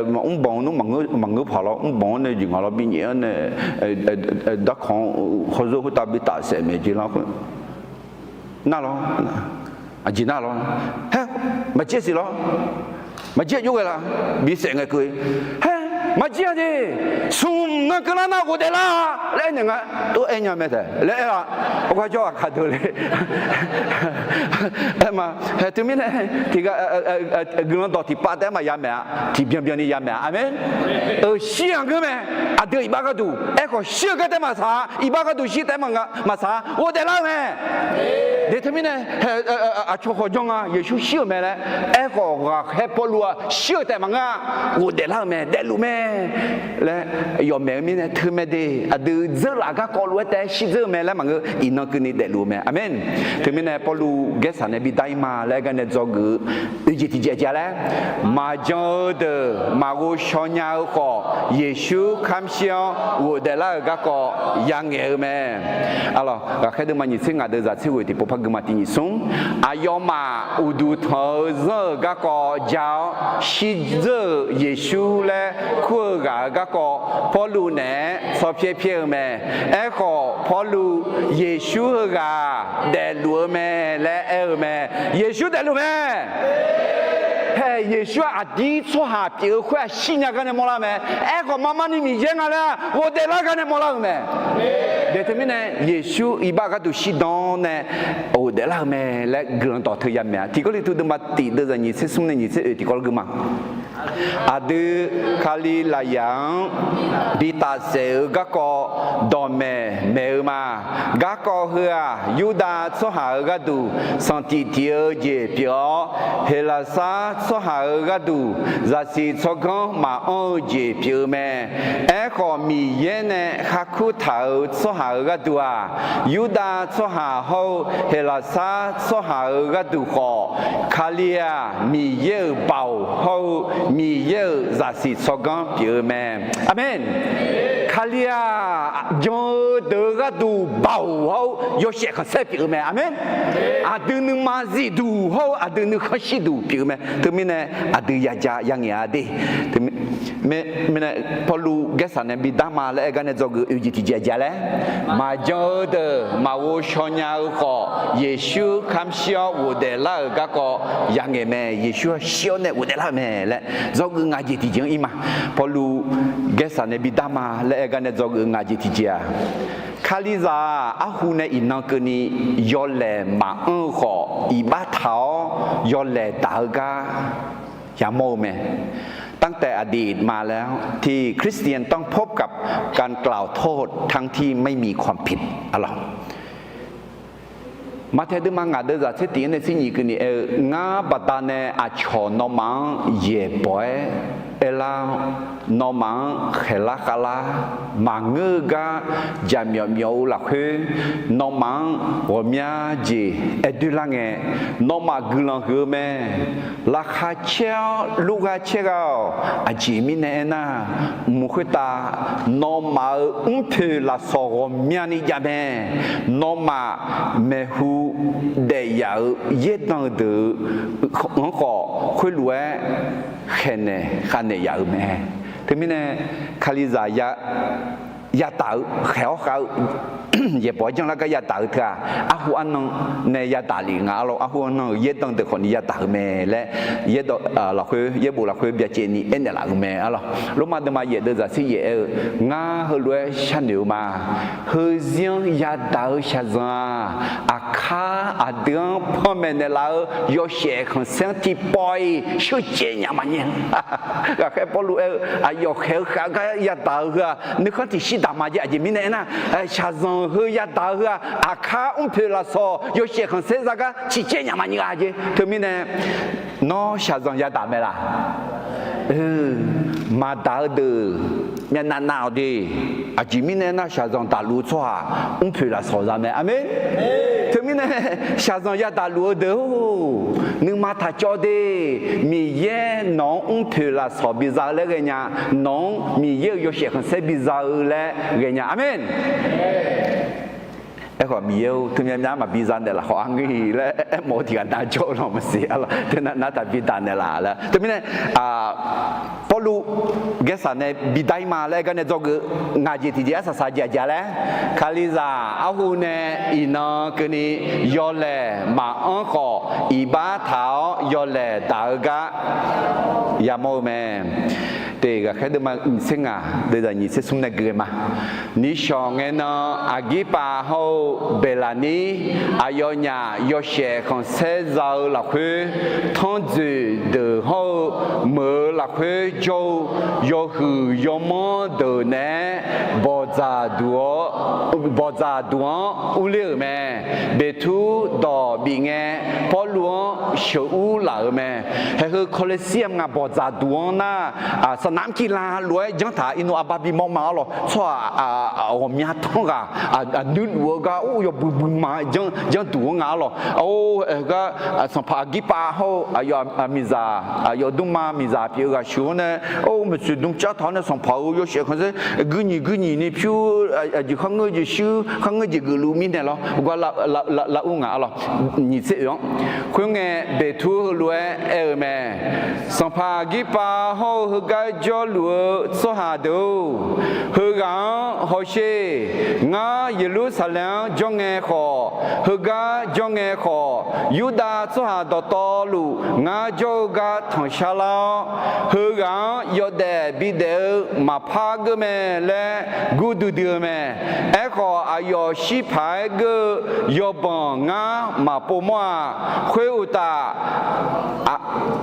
mrbanq nmr maqngeur paq lawr, mrbanq-anr nae jeq ngaq lawr bi nyaef-anr nae, darkawq-anr hawzor khoertav bi tafsaef maeq jeq lar khoer nar lawr, aqjeq nar lawr, haer, maqjir siq lawr, maqjir aqjox ghae laf, bisaef ngae keuv, haer, maqjir-a de, smq nan keuvlar nar ghofdaeflar laer aernaeq nga, tov aer nya mae taef laer aer-a. Awrgar jawr aqkaq deuq le. Aer ma, haeq teumirnae tiq ghaq guiqlanq dawq tiqpav taef-aer maqya maeq-a, tiqbyan byanni ya maeq-a. Aqmeq. Euq shir-aq ngeur mae. Aqdui iqbax gharduq aerkhawf shir-eu gar taef maqsaq-a, iqbax gharduq shir taef maqsaq-a, ghofdaeflar-eu mae. Deuq teumirnae aqcawq khawf jan nga, Yeqsur shir-euq mae laer. Aerkhawf ghaqkhaer Pawrluv-aq shir-euq taef maqngeur-a, ghofdaeflar-euq mae, daefluf mae laer yawfmaeq-eu mirnae teumae de. Aqdui dzeur laf garkawv lof-aer taef-aer shirdzeur-eu mae laer maqngeur, iqnan keuvni daefluf-eu mae. Aqmeq. Teumirnae Pawrluv Gaersaq nae bidar-ir ma laer gar nae dzawgeuf-eu oeq jeq tiqjeq aqjeq-a laer, maqjan-eu deuq maqghov shaw nya-eu khawf, Yeqsur kamq shir-awr ghofdaeflar-euq garkawv yangaeq-eu mae. Aqlawq, ghaqkhaer deuvma nyiq tser ngaq deuvzaq tser ghoeq tiqpov par gui ma. Tiq nyiq smr. Aqyawfmaf uqduq tanq-eu zanr-euq garkawv ja-awr, shirdzeur-euq Yeqsur laer kur-eu ghaq-euq garkawv Pawrluv naeq-aer tsawrpyaer pyaer-eu mae. Aerkhawf, Pawrluv Yeqsur heughaq daefluf-eu mae laer aer-eu mae. Yeqsur daefluf mae. Haeq, Yeqsur-aq aqdir tsawrhaq pyeuf-eu khoer-aq shirnya gar nae mawrlar mae. Aerkhawf, marmarni Miqyaer nga laer-aq ghofdaeflar gar nae mawrlar-euq mae. Deuq teumirnae Yeqsur iqbax gharduq shirdan nae ghofdaeflar-euq mae laer guiqlanq dawq teu ya maeq-a. Tiq Gawrliqtu deuvma tiq deuvzaq nyiq tser smr nae nyiq tser oeq tiqkawv gui ma. Aqdui Kalizaqyaq-anr bi tafsaef-eu garkawv dawqmaeq maeq-eu ma. Garkawv heu-aq, Yurdav tsawrhaq-euq gharduq sanqtiq tiq-eu jeq pyeuf-awr, Heqlaqsar tsawrhaq-euq gharduq zaqsiq tsawrganr maqanr-eu jeq pyeuf-eu mae. Aerkhawf, Miqyaer nae kharkur taq-euq tsawrhaq-euq gharduq-aq, Yurdav tsawrhaq hawr-eu Heqlaqsar tsawrhaq-euq gharduq khawf, Kali-aq, Miqyaer-euq baoq hawr-eu Miqyaer-euq zaqsiq tsawrganr pyeuf-eu mae. Aqmeq. Kali-aq, jan-eu deuq-eu gharduq baoq hawr-eu yawshaef khanqsaer pyeuf-eu mae. Aqmeq. Aqdui nuima zifduq hawr-eu aqdui nuikhanr shirduq pyeuf-eu mae. Teumirnae aqdui yaja yangaeq-a de. Teumirnae Mirnae Pawrluv Gaersaq nae bidar ma laer aer gar nae dzawgeuf oeq jeq tiqjeq-aq jeq laer, maqjan-eu deuq maqghov shaw nya-eu khawf, Yeqsur kamq shir-awr ghofdaef lar-euq garkawv ya ngaeq mae. Yeqsur-aq shir-awr nae ghofdaef lar-euq mae laer dzawgeuf ngaq jeq tiqjeq-anr ir ma. Pawrluv Gaersaq nae bidar ma laer aer gar nae dzawgeuf ngaq jeq tiqjeq-aq, Kalizaq-aq arhu nae iqnan keuvni yawlaeq maqanr-eu khawf, iqbax taq-awr yawlaeq daq-eu gar yamawr-eu mae. ตั้งแต่อดีตมาแล้วที่คริสเตียนต้องพบกับการกล่าวโทษทั้งที่ไม่มีความผิด Martae deuvma ngaq deuvzaq tser tiq-anr nae tser nyiq keuvni aer-eu, ngar baqdanae aqcawq nawmaf-anr yaeqbawq-aer aerlar-awr, nawmaf-anr khaeqlar khavlar maqngeur-eu gar jaqmyawf myawf-eu lafkhoer, nawmaf-anr ghawqmya jeq aer doerlar ngae, nawmaf guiqlanq huiq-eu mae. Laqkhaq caer-awr lurgha caergha-awq. Aqjeq mirnae aernar, mq khoertav nawmaf-euq mrpoeq lafsawq ghawqmyani jav mae. Nawmaf maeqhu daef yaf-euq yaerdanq-eu deuq-anr khawf, khoerlof-aer khaeqnaeq khavnaeq yaf-euq mae. Teumirnae Kalizaq yadaq-eu khaeq-awr khav-eu yaeqbawq-aer janrlar gar yadaq-eu teu-aq, arhu arnan nae yadaq lef nga arlawr. Arhu arnan-euq yaerdanq deuq khawfni yadaq-eu mae laer, yaerdawq lafkhoer, yaerbof lafkhoer byacaevni aernaeq laf-euq mae arlawr. Lormav deuvma yaef deuvzaq tser yaef aer-eu, ngar heulof-aer sharnoeq-eu ma. Heuzir-anr yadaq-eu shaqzanq-aq, aqkar aqdui-anr panmaeq naeqlaf-eu yawshaef khanqsaer-anr tiqpawf-iq sheucaev nya maqnyae. Ghaqkhaer Pawrluv aer-eu, aqyawf khaeq-eu khav-eu gar yadaq-eu heu-aq, nuikhanr tiqshir daq ma jeq. Aqjeq mirnae aernar, shaqzanq heu yadaq-eu heu-aq, aqkar mrpoeq lafsawq yawshaef khanqsaer zagar ciqcaev nya maqnyae-a jeq. Teumirnae nawr shaqzanq yadaq mae laq? Maqdaq-eu deuq myavnav nav-awq de. Aqjeq mirnae aernar, shaqzanq daqluf-eu tsawrhaq mrpoeq lafsawq za mae. Aqmeq. Teumirnae shaqzanq yadaq luf-eu deuq-or, nuima taq cawv de. Miqyaer nawq-anr mrpoeq lafsawq biza-eu laer ghaenya, nawq-anr Miqyaer-euq yawshaef khanqsaer biza-eu laer ghaenya. Aqmeq. Aerkhawf, Miqyaer-or, teumyav myav maqbi za naeqlaf khawf arngeur-iq laer aermawf-eu tiqghaq nav jawr-eu lanq maqsiq arlawr. Teunav nar taqbi daq naeqlaf laer. Teumirnae Pawrluv Gaersaq nae bidar-ir ma laer aer gar nae dzawgeuf ngaq jeq tiqjeq arsaq saq jeq aqjeq laer, Kalizaq arhu nae iqnan keuvni yawlaeq maqanr khawf, iqbax taq-awr yawlaeq daq-eu gar yamawr-eu mae. Te ghaqkhaer deuvma nyiq tser ngaq deuvzaq nyiq tser smr nae gui-eu ma. Nishawq ngae nan Aqgirpav hawr-eu Beqlaqnir, aqyawfnyaf yawshaef khanqsaer za-eu lafkhoer, tanrjoeq deuq hawr-eu meuq-eu lafkhoer jawr-eu yawhuiq yawmanr deuq naeq-aer bawqdzaq duq-awr, bawqdzaq duq-anr urler-euq mae. Beqtur dawq bif ngae, Pawrluv-anr sheuqur laf-euq mae. Haeq heu Kawleqsir-a ngaq bawqdzaq duq-anr nar, saqnaq mrkiv la lof-aer janr taq-a. Irnu arbar bimawr ma arlawq. Tsawrhaq ghawqmya tanr ghaq nuirluf-eu gar or yawbui bui ma janr duq-anr nga arlawq. Or, aer-eu gar Sanqpaq Aqgirpav hawr-eu aqyawf miqzaq, aqyawf dmrma miqzaq pyeuf-eu ghaq shuq-anr nae, or, maeqtsoeq dm car taq-awr nae sanqpaq-euq yawshaef khanqsaer guir nyiq guir nyiq ni pyur, aqjeq kharngeur jeq shuir, kharngeur jeq geufluf mirnae lawr, gar lar ur nga arlawq. Nyiq tser oeq-anr, khoerngae Beqtur heulof-aer aer-eu mae. Sanqpaq Aqgirpav hawr-eu heugar jawrluf-eu tsawrhaq deuq-or, heughaq-anr hawsher. Ngar Yeqlursaqlaeq-anr jawr ngae khawf, heugar jawr ngae khawf, Yurdav tsawrhaq dawqtawvluf ngar jawr-eu gar tanqshar lar-awr, heughaq-anr yawdaef bidaef-eu maqpar geur mae laer gurdui dui-eu mae. Aerkhawf, aqyawf shir paq-aer geur-eu yawbanq ngar maqpov mawr-a. Khoeruqtaf,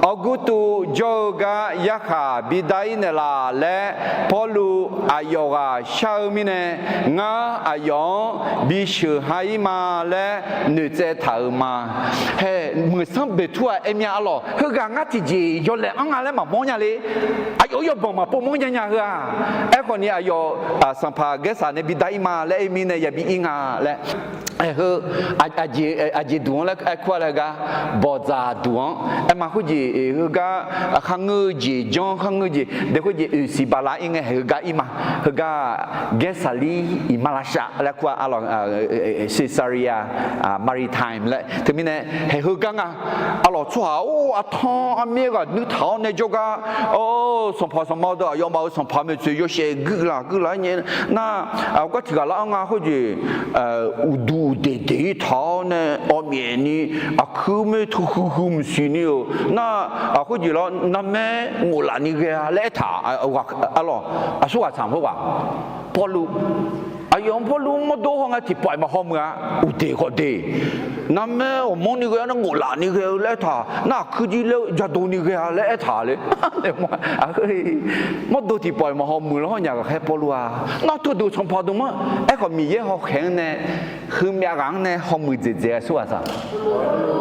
Awrgurtuv jawr-eu gar yarkhaq bidar-ir naeqlaf laer, Pawrluv aqyawf ghaq shar-eu mirnae, ngar aqyawf-anr bisheuq ha-ir ma laer noeqtsaev taq-euq ma. Hae, muiqsanr Beqtur-aq aer mya arlawq. Heughaq ngar tiqjeq yawlaeq anr nga laer maqmawr nya le. Aqyawf-euq yawbanq maqpov mawr nya nya heu-aq. Aerkhawf ni aqyawf Sanqpaq Gaersaq nae bidar-ir ma laer aer mirnae yabi ir nga laer. Aer heu, aqjeq duq-anr laer aer kur-a laer gar, bawqdzaq duq-anr aer ma khoer jeq heugar, kharngeur-eu jeq janr kharngeur jeq dae khoerjeq oeq siq bala ir ngae haeq heugar ir ma. Heugar Gaersaqlir iqmalavshav laer kur-a, arlawq, Caesarea Maritima laer teumirnae haeq heugar nga. Arlawq, tsawrhaq-or, artanr armyaer ghaq nuir taq-awr nae jawrgar, or, sanqpaq sanqma deuq aqyawfmaf-euq sanqpaq maeqtsoeq yawshaef guirlaf guirlaf-aer nyaef nar, gar tiq ghaq lar-anr nga khoerjeq, uqduq uqdeq deq-ir taq-awr nae awqmyaef ni, aqkuir moer teu huiq huiq mqsiq ni-euq nar, khoerjeq lar narmaer ngoflaf ni ghae-a laer aertaq, arlawq, aqsurghaq tsaq khoerghaq, Pawrluv, aqyawf-anr Pawrluv-anr mawrdo haw nga tiqpawf-iq maqhaw muiq-a, uqdeq khawf deq, narmaer ghawqmanrni ghae-a nar ngoflaf ni ghae-eu laer aertaq, nar aqkuir jir laer jadov ni ghae-a laer aertaq le. Mawrdo tiqpawf-iq maqhaw muiq lanr hawr nya ghaqkhaer Pawrluv-a. Nar teuduq sanqpaq deuq ma, aerkhawf Miqyaer hawkhaeq-anr nae, heumyav ghaq-anr nae hawmuiq dzaeqdzaeq-a aqsurghaq tsaq.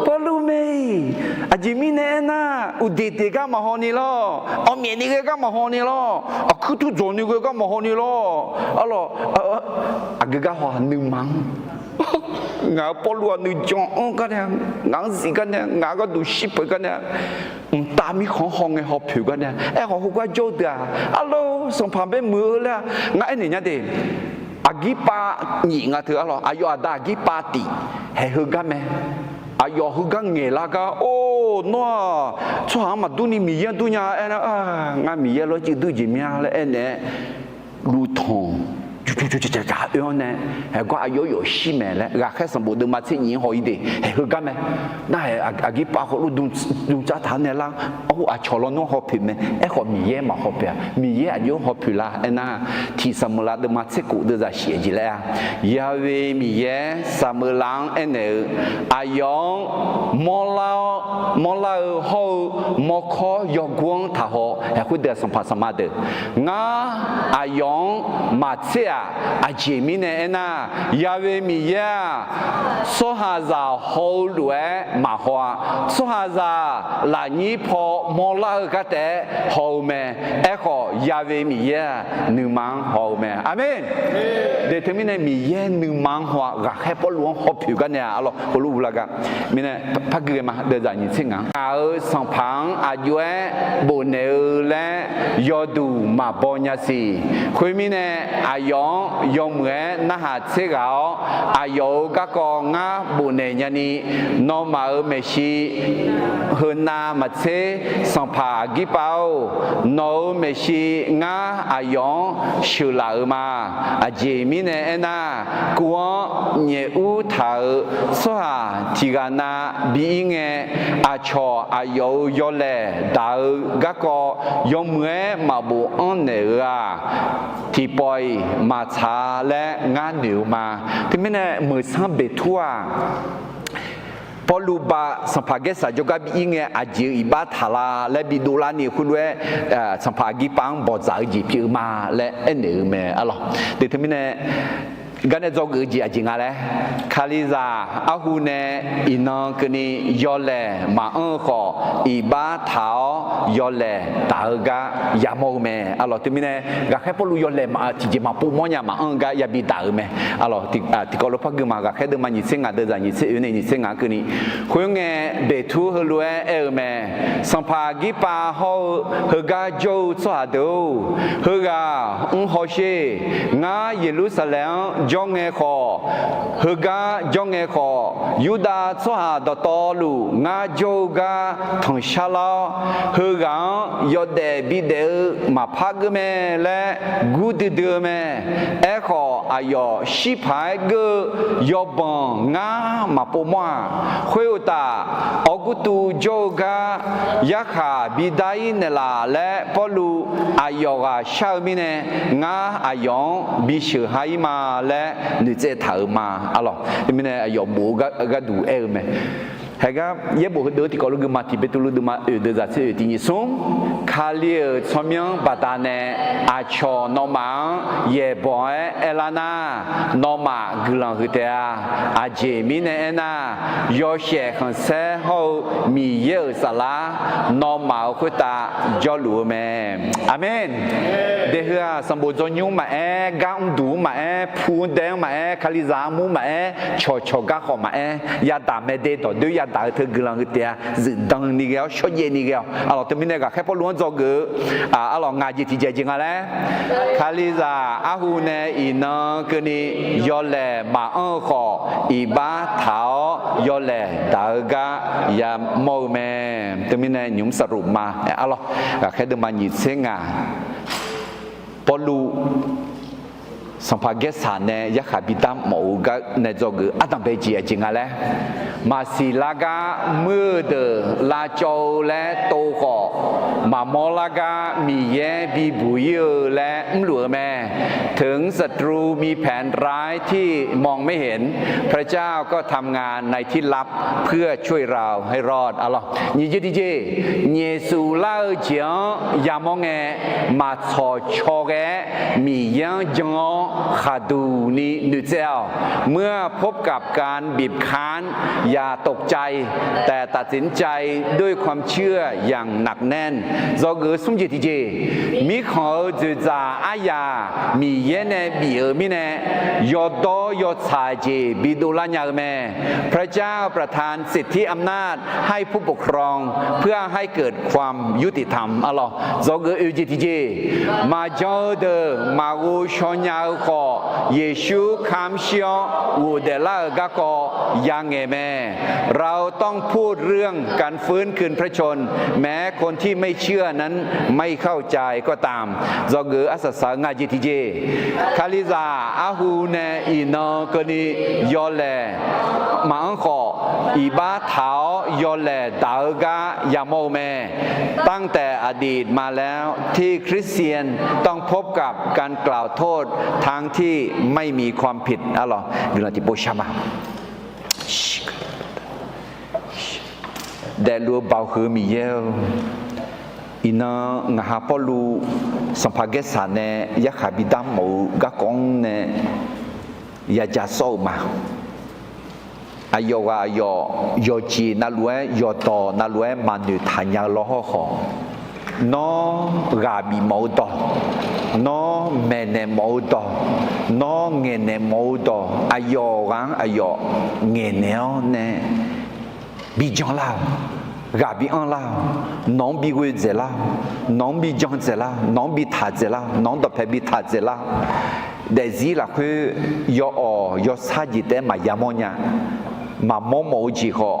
Pawrluv mae-iq, aqjeq mirnae aernar, uqdeq deq gar maqhaw ni lawr, awqmyaef ni ghae gar maqhaw ni lawr, aqkuir tur dzawq ni ghae gar maqhaw ni lawr, arlawq, aqgeu gar haw-a nuima-anr ngaq-euq Pawrluv-aq nuijan-anr gar nae, ngaq-anr zif gar nae, ngaq-euq gharduq shir peuq gar nae, mqtav mirkhanq-anr haw ngae haw poeq gar nae, aerkhawf heugar jawr-eu deuq-aq, arlawq, sanqpaq bae muiq-eu laer-a, ngar aernaeq nya de. Aqgirpav nyif nga teu arlawq, aqyawf aqda Aqgirpav tiq haeq heugar mae. Aqyawf heugar ngaeqlar gar, or, nawr-aq, tsawrhaq-anr maqdur ni Miqyaer-anr dur nya aernar, ngar Miqyaer lawr cuiv dur jeq mya laer aernaeq-aer, luvtanq cuf cuf cuf cuf cuf cuf oe-anr nae, haeq gar aqyawf yawf shir mae laer ghaqkhaer sanqbof deuvma tser nyif-anr haw-ir de. Haeq heugar mae. Nar-aer Aqgirpav khawf lor dm tsar taq-anr nae lar, or, aqcawq lawnmr haw poeq mae. Aerkhawf Miqyaer maqhaw poeq-a. Miqyaer aqjox-anr haw poeq lar aernar, tiq Saqmeuqlav deuvma tser kof deuvzaq shif-aer jeq laer-a, Yahweh Miqyaer Saqmeuqlav-anr aernaeq-eu, aqyawf-anr mawrlar-awr, mawrlar-eu hawr-eu mawrkawr yawgur-anr taqhaw. Haeq khoerdeuq-aq sanqpaq sanqma deuq, ngar aqyawf-anr maqtser-aq, aqjeq mirnae aernar, Yahweh Miqyaer-aq, tsawrhaqzaq haw-eu lof-aer maqhaw-a. Tsawrhaqzaq lafnyir paw mawrlar-eu gar taef-aer haw-eu mae. Aerkhawf Yahweh Miqyaer-aq nuima-anr haw-eu mae. Aqmeq. De teumirnae Miqyaer nuima-anr haw-a, ghaqkhaer Pawrluv-anr haw poeq gar nae-aq arlawq, heulof uvlar gar mirnae par gui ghae ma. Deuvzaq nyiq tser ngaq-anr, ngaq-euq Sanqpaq-anr aqjox-aer bofnaeq-eu laer yawduq maqbaw nya siq. Khoermirnae, aqyawf-anr yawmuiq-aer narhaq tser ghaq-awr, aqyawf-euq garkawv ngar bofnaeq nyani, nawmaf-euq maeqshi heunav maqtser. Sanqpaq Aqgirpav-or, nawq-euq maeqshi ngar aqyawf-anr sheuqlaf-euq ma. Aqjeq mirnae aernar, kuv-anr nyaef ur taq-euq tsawrhaq tiq ghaq na bi ir ngae, aqcawq aqyawf-euq yawlaeq daq-eu garkawv yawmuiq-aer maqbof anr naeq-eu-aq, tiqpawf-iq maqtsaq laer ngar noeq-eu ma. Teumirnae Meuqsanr Beqtur-aq, Pawrluv ba Sanqpaq Gaersaq jawrgar bi ir ngae, aqjeq-euq iqbax taq la laer bi dovlar ni khoerlof-aer, Sanqpaq Aqgirpav-anr bawqdzaq-eu jeq pyeuf-eu ma laer aernaeq-eu mae arlawq. De teumirnae, garnae dzawgeuf-eu jeq aqjeq nga laer, Kalizaq arhu nae iqnan keuvni yawlaeq maqanr-eu khawf, iqbax taq-awr yawlaeq daq-eu gar yamawr-eu mae arlawq. Teumirnae, ghaqkhaer Pawrluv yawlaeq tiqjeq maqpov mawrnya maqanr-eu gar yabi daq-euq mae arlawq. Tiqkawv lof par gui ma. Ghaqkhaer deuvma nyiq tser ngaq, deuvzaq nyiq tser oe nae nyiq tser ngaq-anr keuvni, khoerngae, Beqtur heulof-aer aer-eu mae. Sanqpaq Aqgirpav hawr-eu heugar jawr-eu tsawrhaq deuq-or, heughaq mr hawsher. Ngar Yeqlursaqlaeq-anr jawr ngae khawf, heugar jawr ngae khawf, Yurdav tsawrhaq dawqtawvluf ngar jawr-eu gar tanqshar lar-awr, heughaq-anr yawdaef bidaef-eu maqpar geur mae laer gur duidui-eu mae. Aerkhawf, aqyawf shir paq-aer geur-eu yawbanq ngar maqpov mawr-aq. Khoeruqtaf, Awrgurtuv jawr-eu gar yarkhaq bidar-ir naeqlaf laer Pawrluv aqyawf ghaq shar-eu mirnae, ngar aqyawf-anr bisheuq ha-ir ma laer noeqtsaev taq-euq ma arlawq. Teumirnae aqyawf bof-eu gharduq aer-eu mae. Haegar yaerbof heudeuq-eu tiqkawv lof gui ma. Tiq Beqtuvluv deuvma oeq, deuvzaq tser oeq, tiq nyiq smr. Kali-euq tsawrmyanr baqdanae aqcawq nawmaf-anr yaeqbawq-aer aerlar nar, nawmaf guiqlanq huiq taef-a. Aqjeq mirnae aernar, yawshaef khanqsaer hawr-eu Miqyaer-euq saflar nawmaf-euq khoertav jawrluf-eu mae. Aqmeq. Deuq-aq, sanqbof dzawnymr maqaer, gar mrduq-anr maqaer, pu-anr dae-anr maqaer, Kalizaq armur maqaer, cawqcawq garkhawf maqaer, yadaq mae de, dawqdoer ya daq-eu teu guiqlanq heu taef-a. Zuifdan ni ghae-awr shawrjaev ni ghae-awq. Arlawq, teumirnae ghaqkhaer Pawrluv-anr dzawgeuf-eu, arlawq, ngaq jeq tiqjeq jeq nga laer, Kalizaq arhu nae iqnan keuvni yawlaeq maqanr-eu khawf, iqbax taq-awr yawlaeq daq-eu gar yamawr-eu mae. Teumirnae nymq-mr saqluf ma. Arlawq, ghaqkhaer deuvma nyiq tser ngaq, Pawrluv Sanqpaq Gaersaq nae yarkhaq bidar mawf-eu gar nae dzawgeuf ardanqbae jeq aqjeq nga laer, maqsiq lar gar muir-eu deuq lavcawv-eu laer tov khawf, maqmawr lar gar Miqyaer bibuq ir-eu laer mrluf-eu mae. ถึงศัตรูมีแผนร้ายที่มองไม่เห็น พระเจ้าก็ทำงานในที่ลับเพื่อช่วยเราให้รอด Arlawq, nyiq jeq tiqjeq, nyaefsuf lar-eu jeq-anr yamawr ngae, maqtsawq caw ghae-aer Miqyaer-anr jan-awr khaqduq ni noeqtsaev-awq. เมื่อพบกับการบีบคั้น อย่าตกใจ แต่ตัดสินใจด้วยความเชื่ออย่างหนักแน่น Dzawgeuf-eu smr jeq tiqjeq, mirkhanq-euq dzoeqdzaq aryaq Miqyaer nae bif-euq mirnae, yawdawr yawtsaq jeq bidov lar nya-eu mae. พระเจ้าประทานสิทธิอำนาจให้ผู้ปกครอง เพื่อให้เกิดความยุติธรรม Arlawq, dzawgeuf oe jeq tiqjeq, maqjan-eu deuq maqghov shaw nya-eu khawf, Yeqsur kamq shir-awr ghofdaef lar-euq garkawv yangaeq mae. เราต้องพูดเรื่องการฟื้นคืนพระชนม์ แม้คนที่ไม่เชื่อนั้นไม่เข้าใจก็ตาม Dzawgeuf arsaq saq-eu ngaq jeq tiqjeq, Kalizaq arhu nae iqnan keuvni yawlaeq maqanr khawf, iqbax taq-awr yawlaeq daq-eu gar yamawr-eu mae. ตั้งแต่อดีตมาแล้วที่คริสเตียนต้องพบกับการกล่าวโทษทั้งที่ไม่มีความผิด Arlawq, guiqlanq tiqpov shar ma. Daefluf-eu Baoq huiq-eu Miqyaer-eu, iqnan ngaq ha Pawrluv Sanqpaq Gaersaq nae yarkhaq bidar mawf-eu garkawv-anr nae yajaq sawr-euq ma. Aqyawf ghaq aqyawf yawqjeq navluf-aer yawqdawq navluf-aer maqnoeq taq nya-eu lawr hawrkhawf, nawr ghaq bif mawf-eu dawq, nawr maeqnaeq mawf-eu dawq, nawr ngaeqnaeq mawf-eu dawq, aqyawf ghaq-anr aqyawf ngaeqnaeq-awr nae bijan lar-awq, ghaq bi anr lar-awq, nawq-anr bi ghoe dzaeq lar-awq, nawq-anr bi jan dzaeq lar-awq, nawq-anr bi taq dzaeq lar-awq, nawq-anr dawqpae bi taq dzaeq lar-awq. Daefzir lafkhoer yawawq yawsar jeq taef-aer maqya mawr nya. Maqmawr mawf-eu jeq khawf,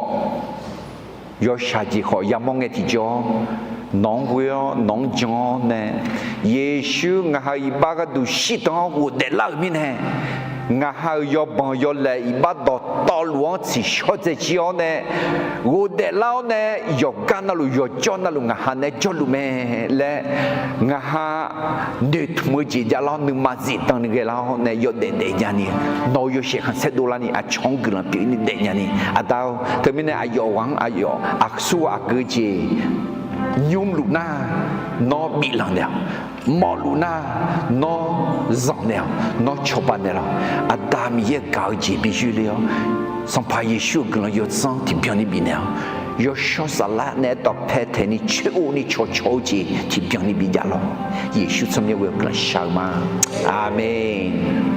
yawshaq jeq khawf yamawr ngae tiqjawr, nawq-anr ghoe-awr nawq-anr jan-awr nae, Yeqsur ngaq ha-euq iqbax gharduq shirdan-awr ghofdaef lar-euq mirnae, ngaq ha-euq yawbanq yawlaeq iqbax dawqtawvluf-anr tsiqshawr dzaejir-awr nae, ghofdaef lar-awr nae, yawqgar navluf yawqjawr navluf ngaq ha nae jawrluf mae laer, ngaq ha noeqtmq-eu jeq javlar-awr nuima zifdan ni ghaelar-awr nae yawdaef daef nyani, nawq-euq yawshaef khanqsaer dovlarni aqcawq-anr guiqlanq pyeuf-ir ni daef nyani, Aqda-or, teumirnae aqyawf ghaq-anr aqyawf aqsur aqgeu jeq nymrluf nar, nawr biflanq naeq-awq. Mawfluf nar, nawr zanq naeq-awq. Nawr cawba naeq laf. Aqda Miqyaer gaq-eu jeq bi yoerler-awr, Sanqpaq Yeqsur-euq guiqlanq yawdzanr tiqbyan ni bifnaeq-awr, yawshawr saflar naeq-aer dawqpae taeq ni coer-o ni cawqcawq-eu jeq tiqbyan ni bijav lawr. Yeqsur tsawrmyanr ghoe-awr guiqlanq shar-eu ma. Aqmeq.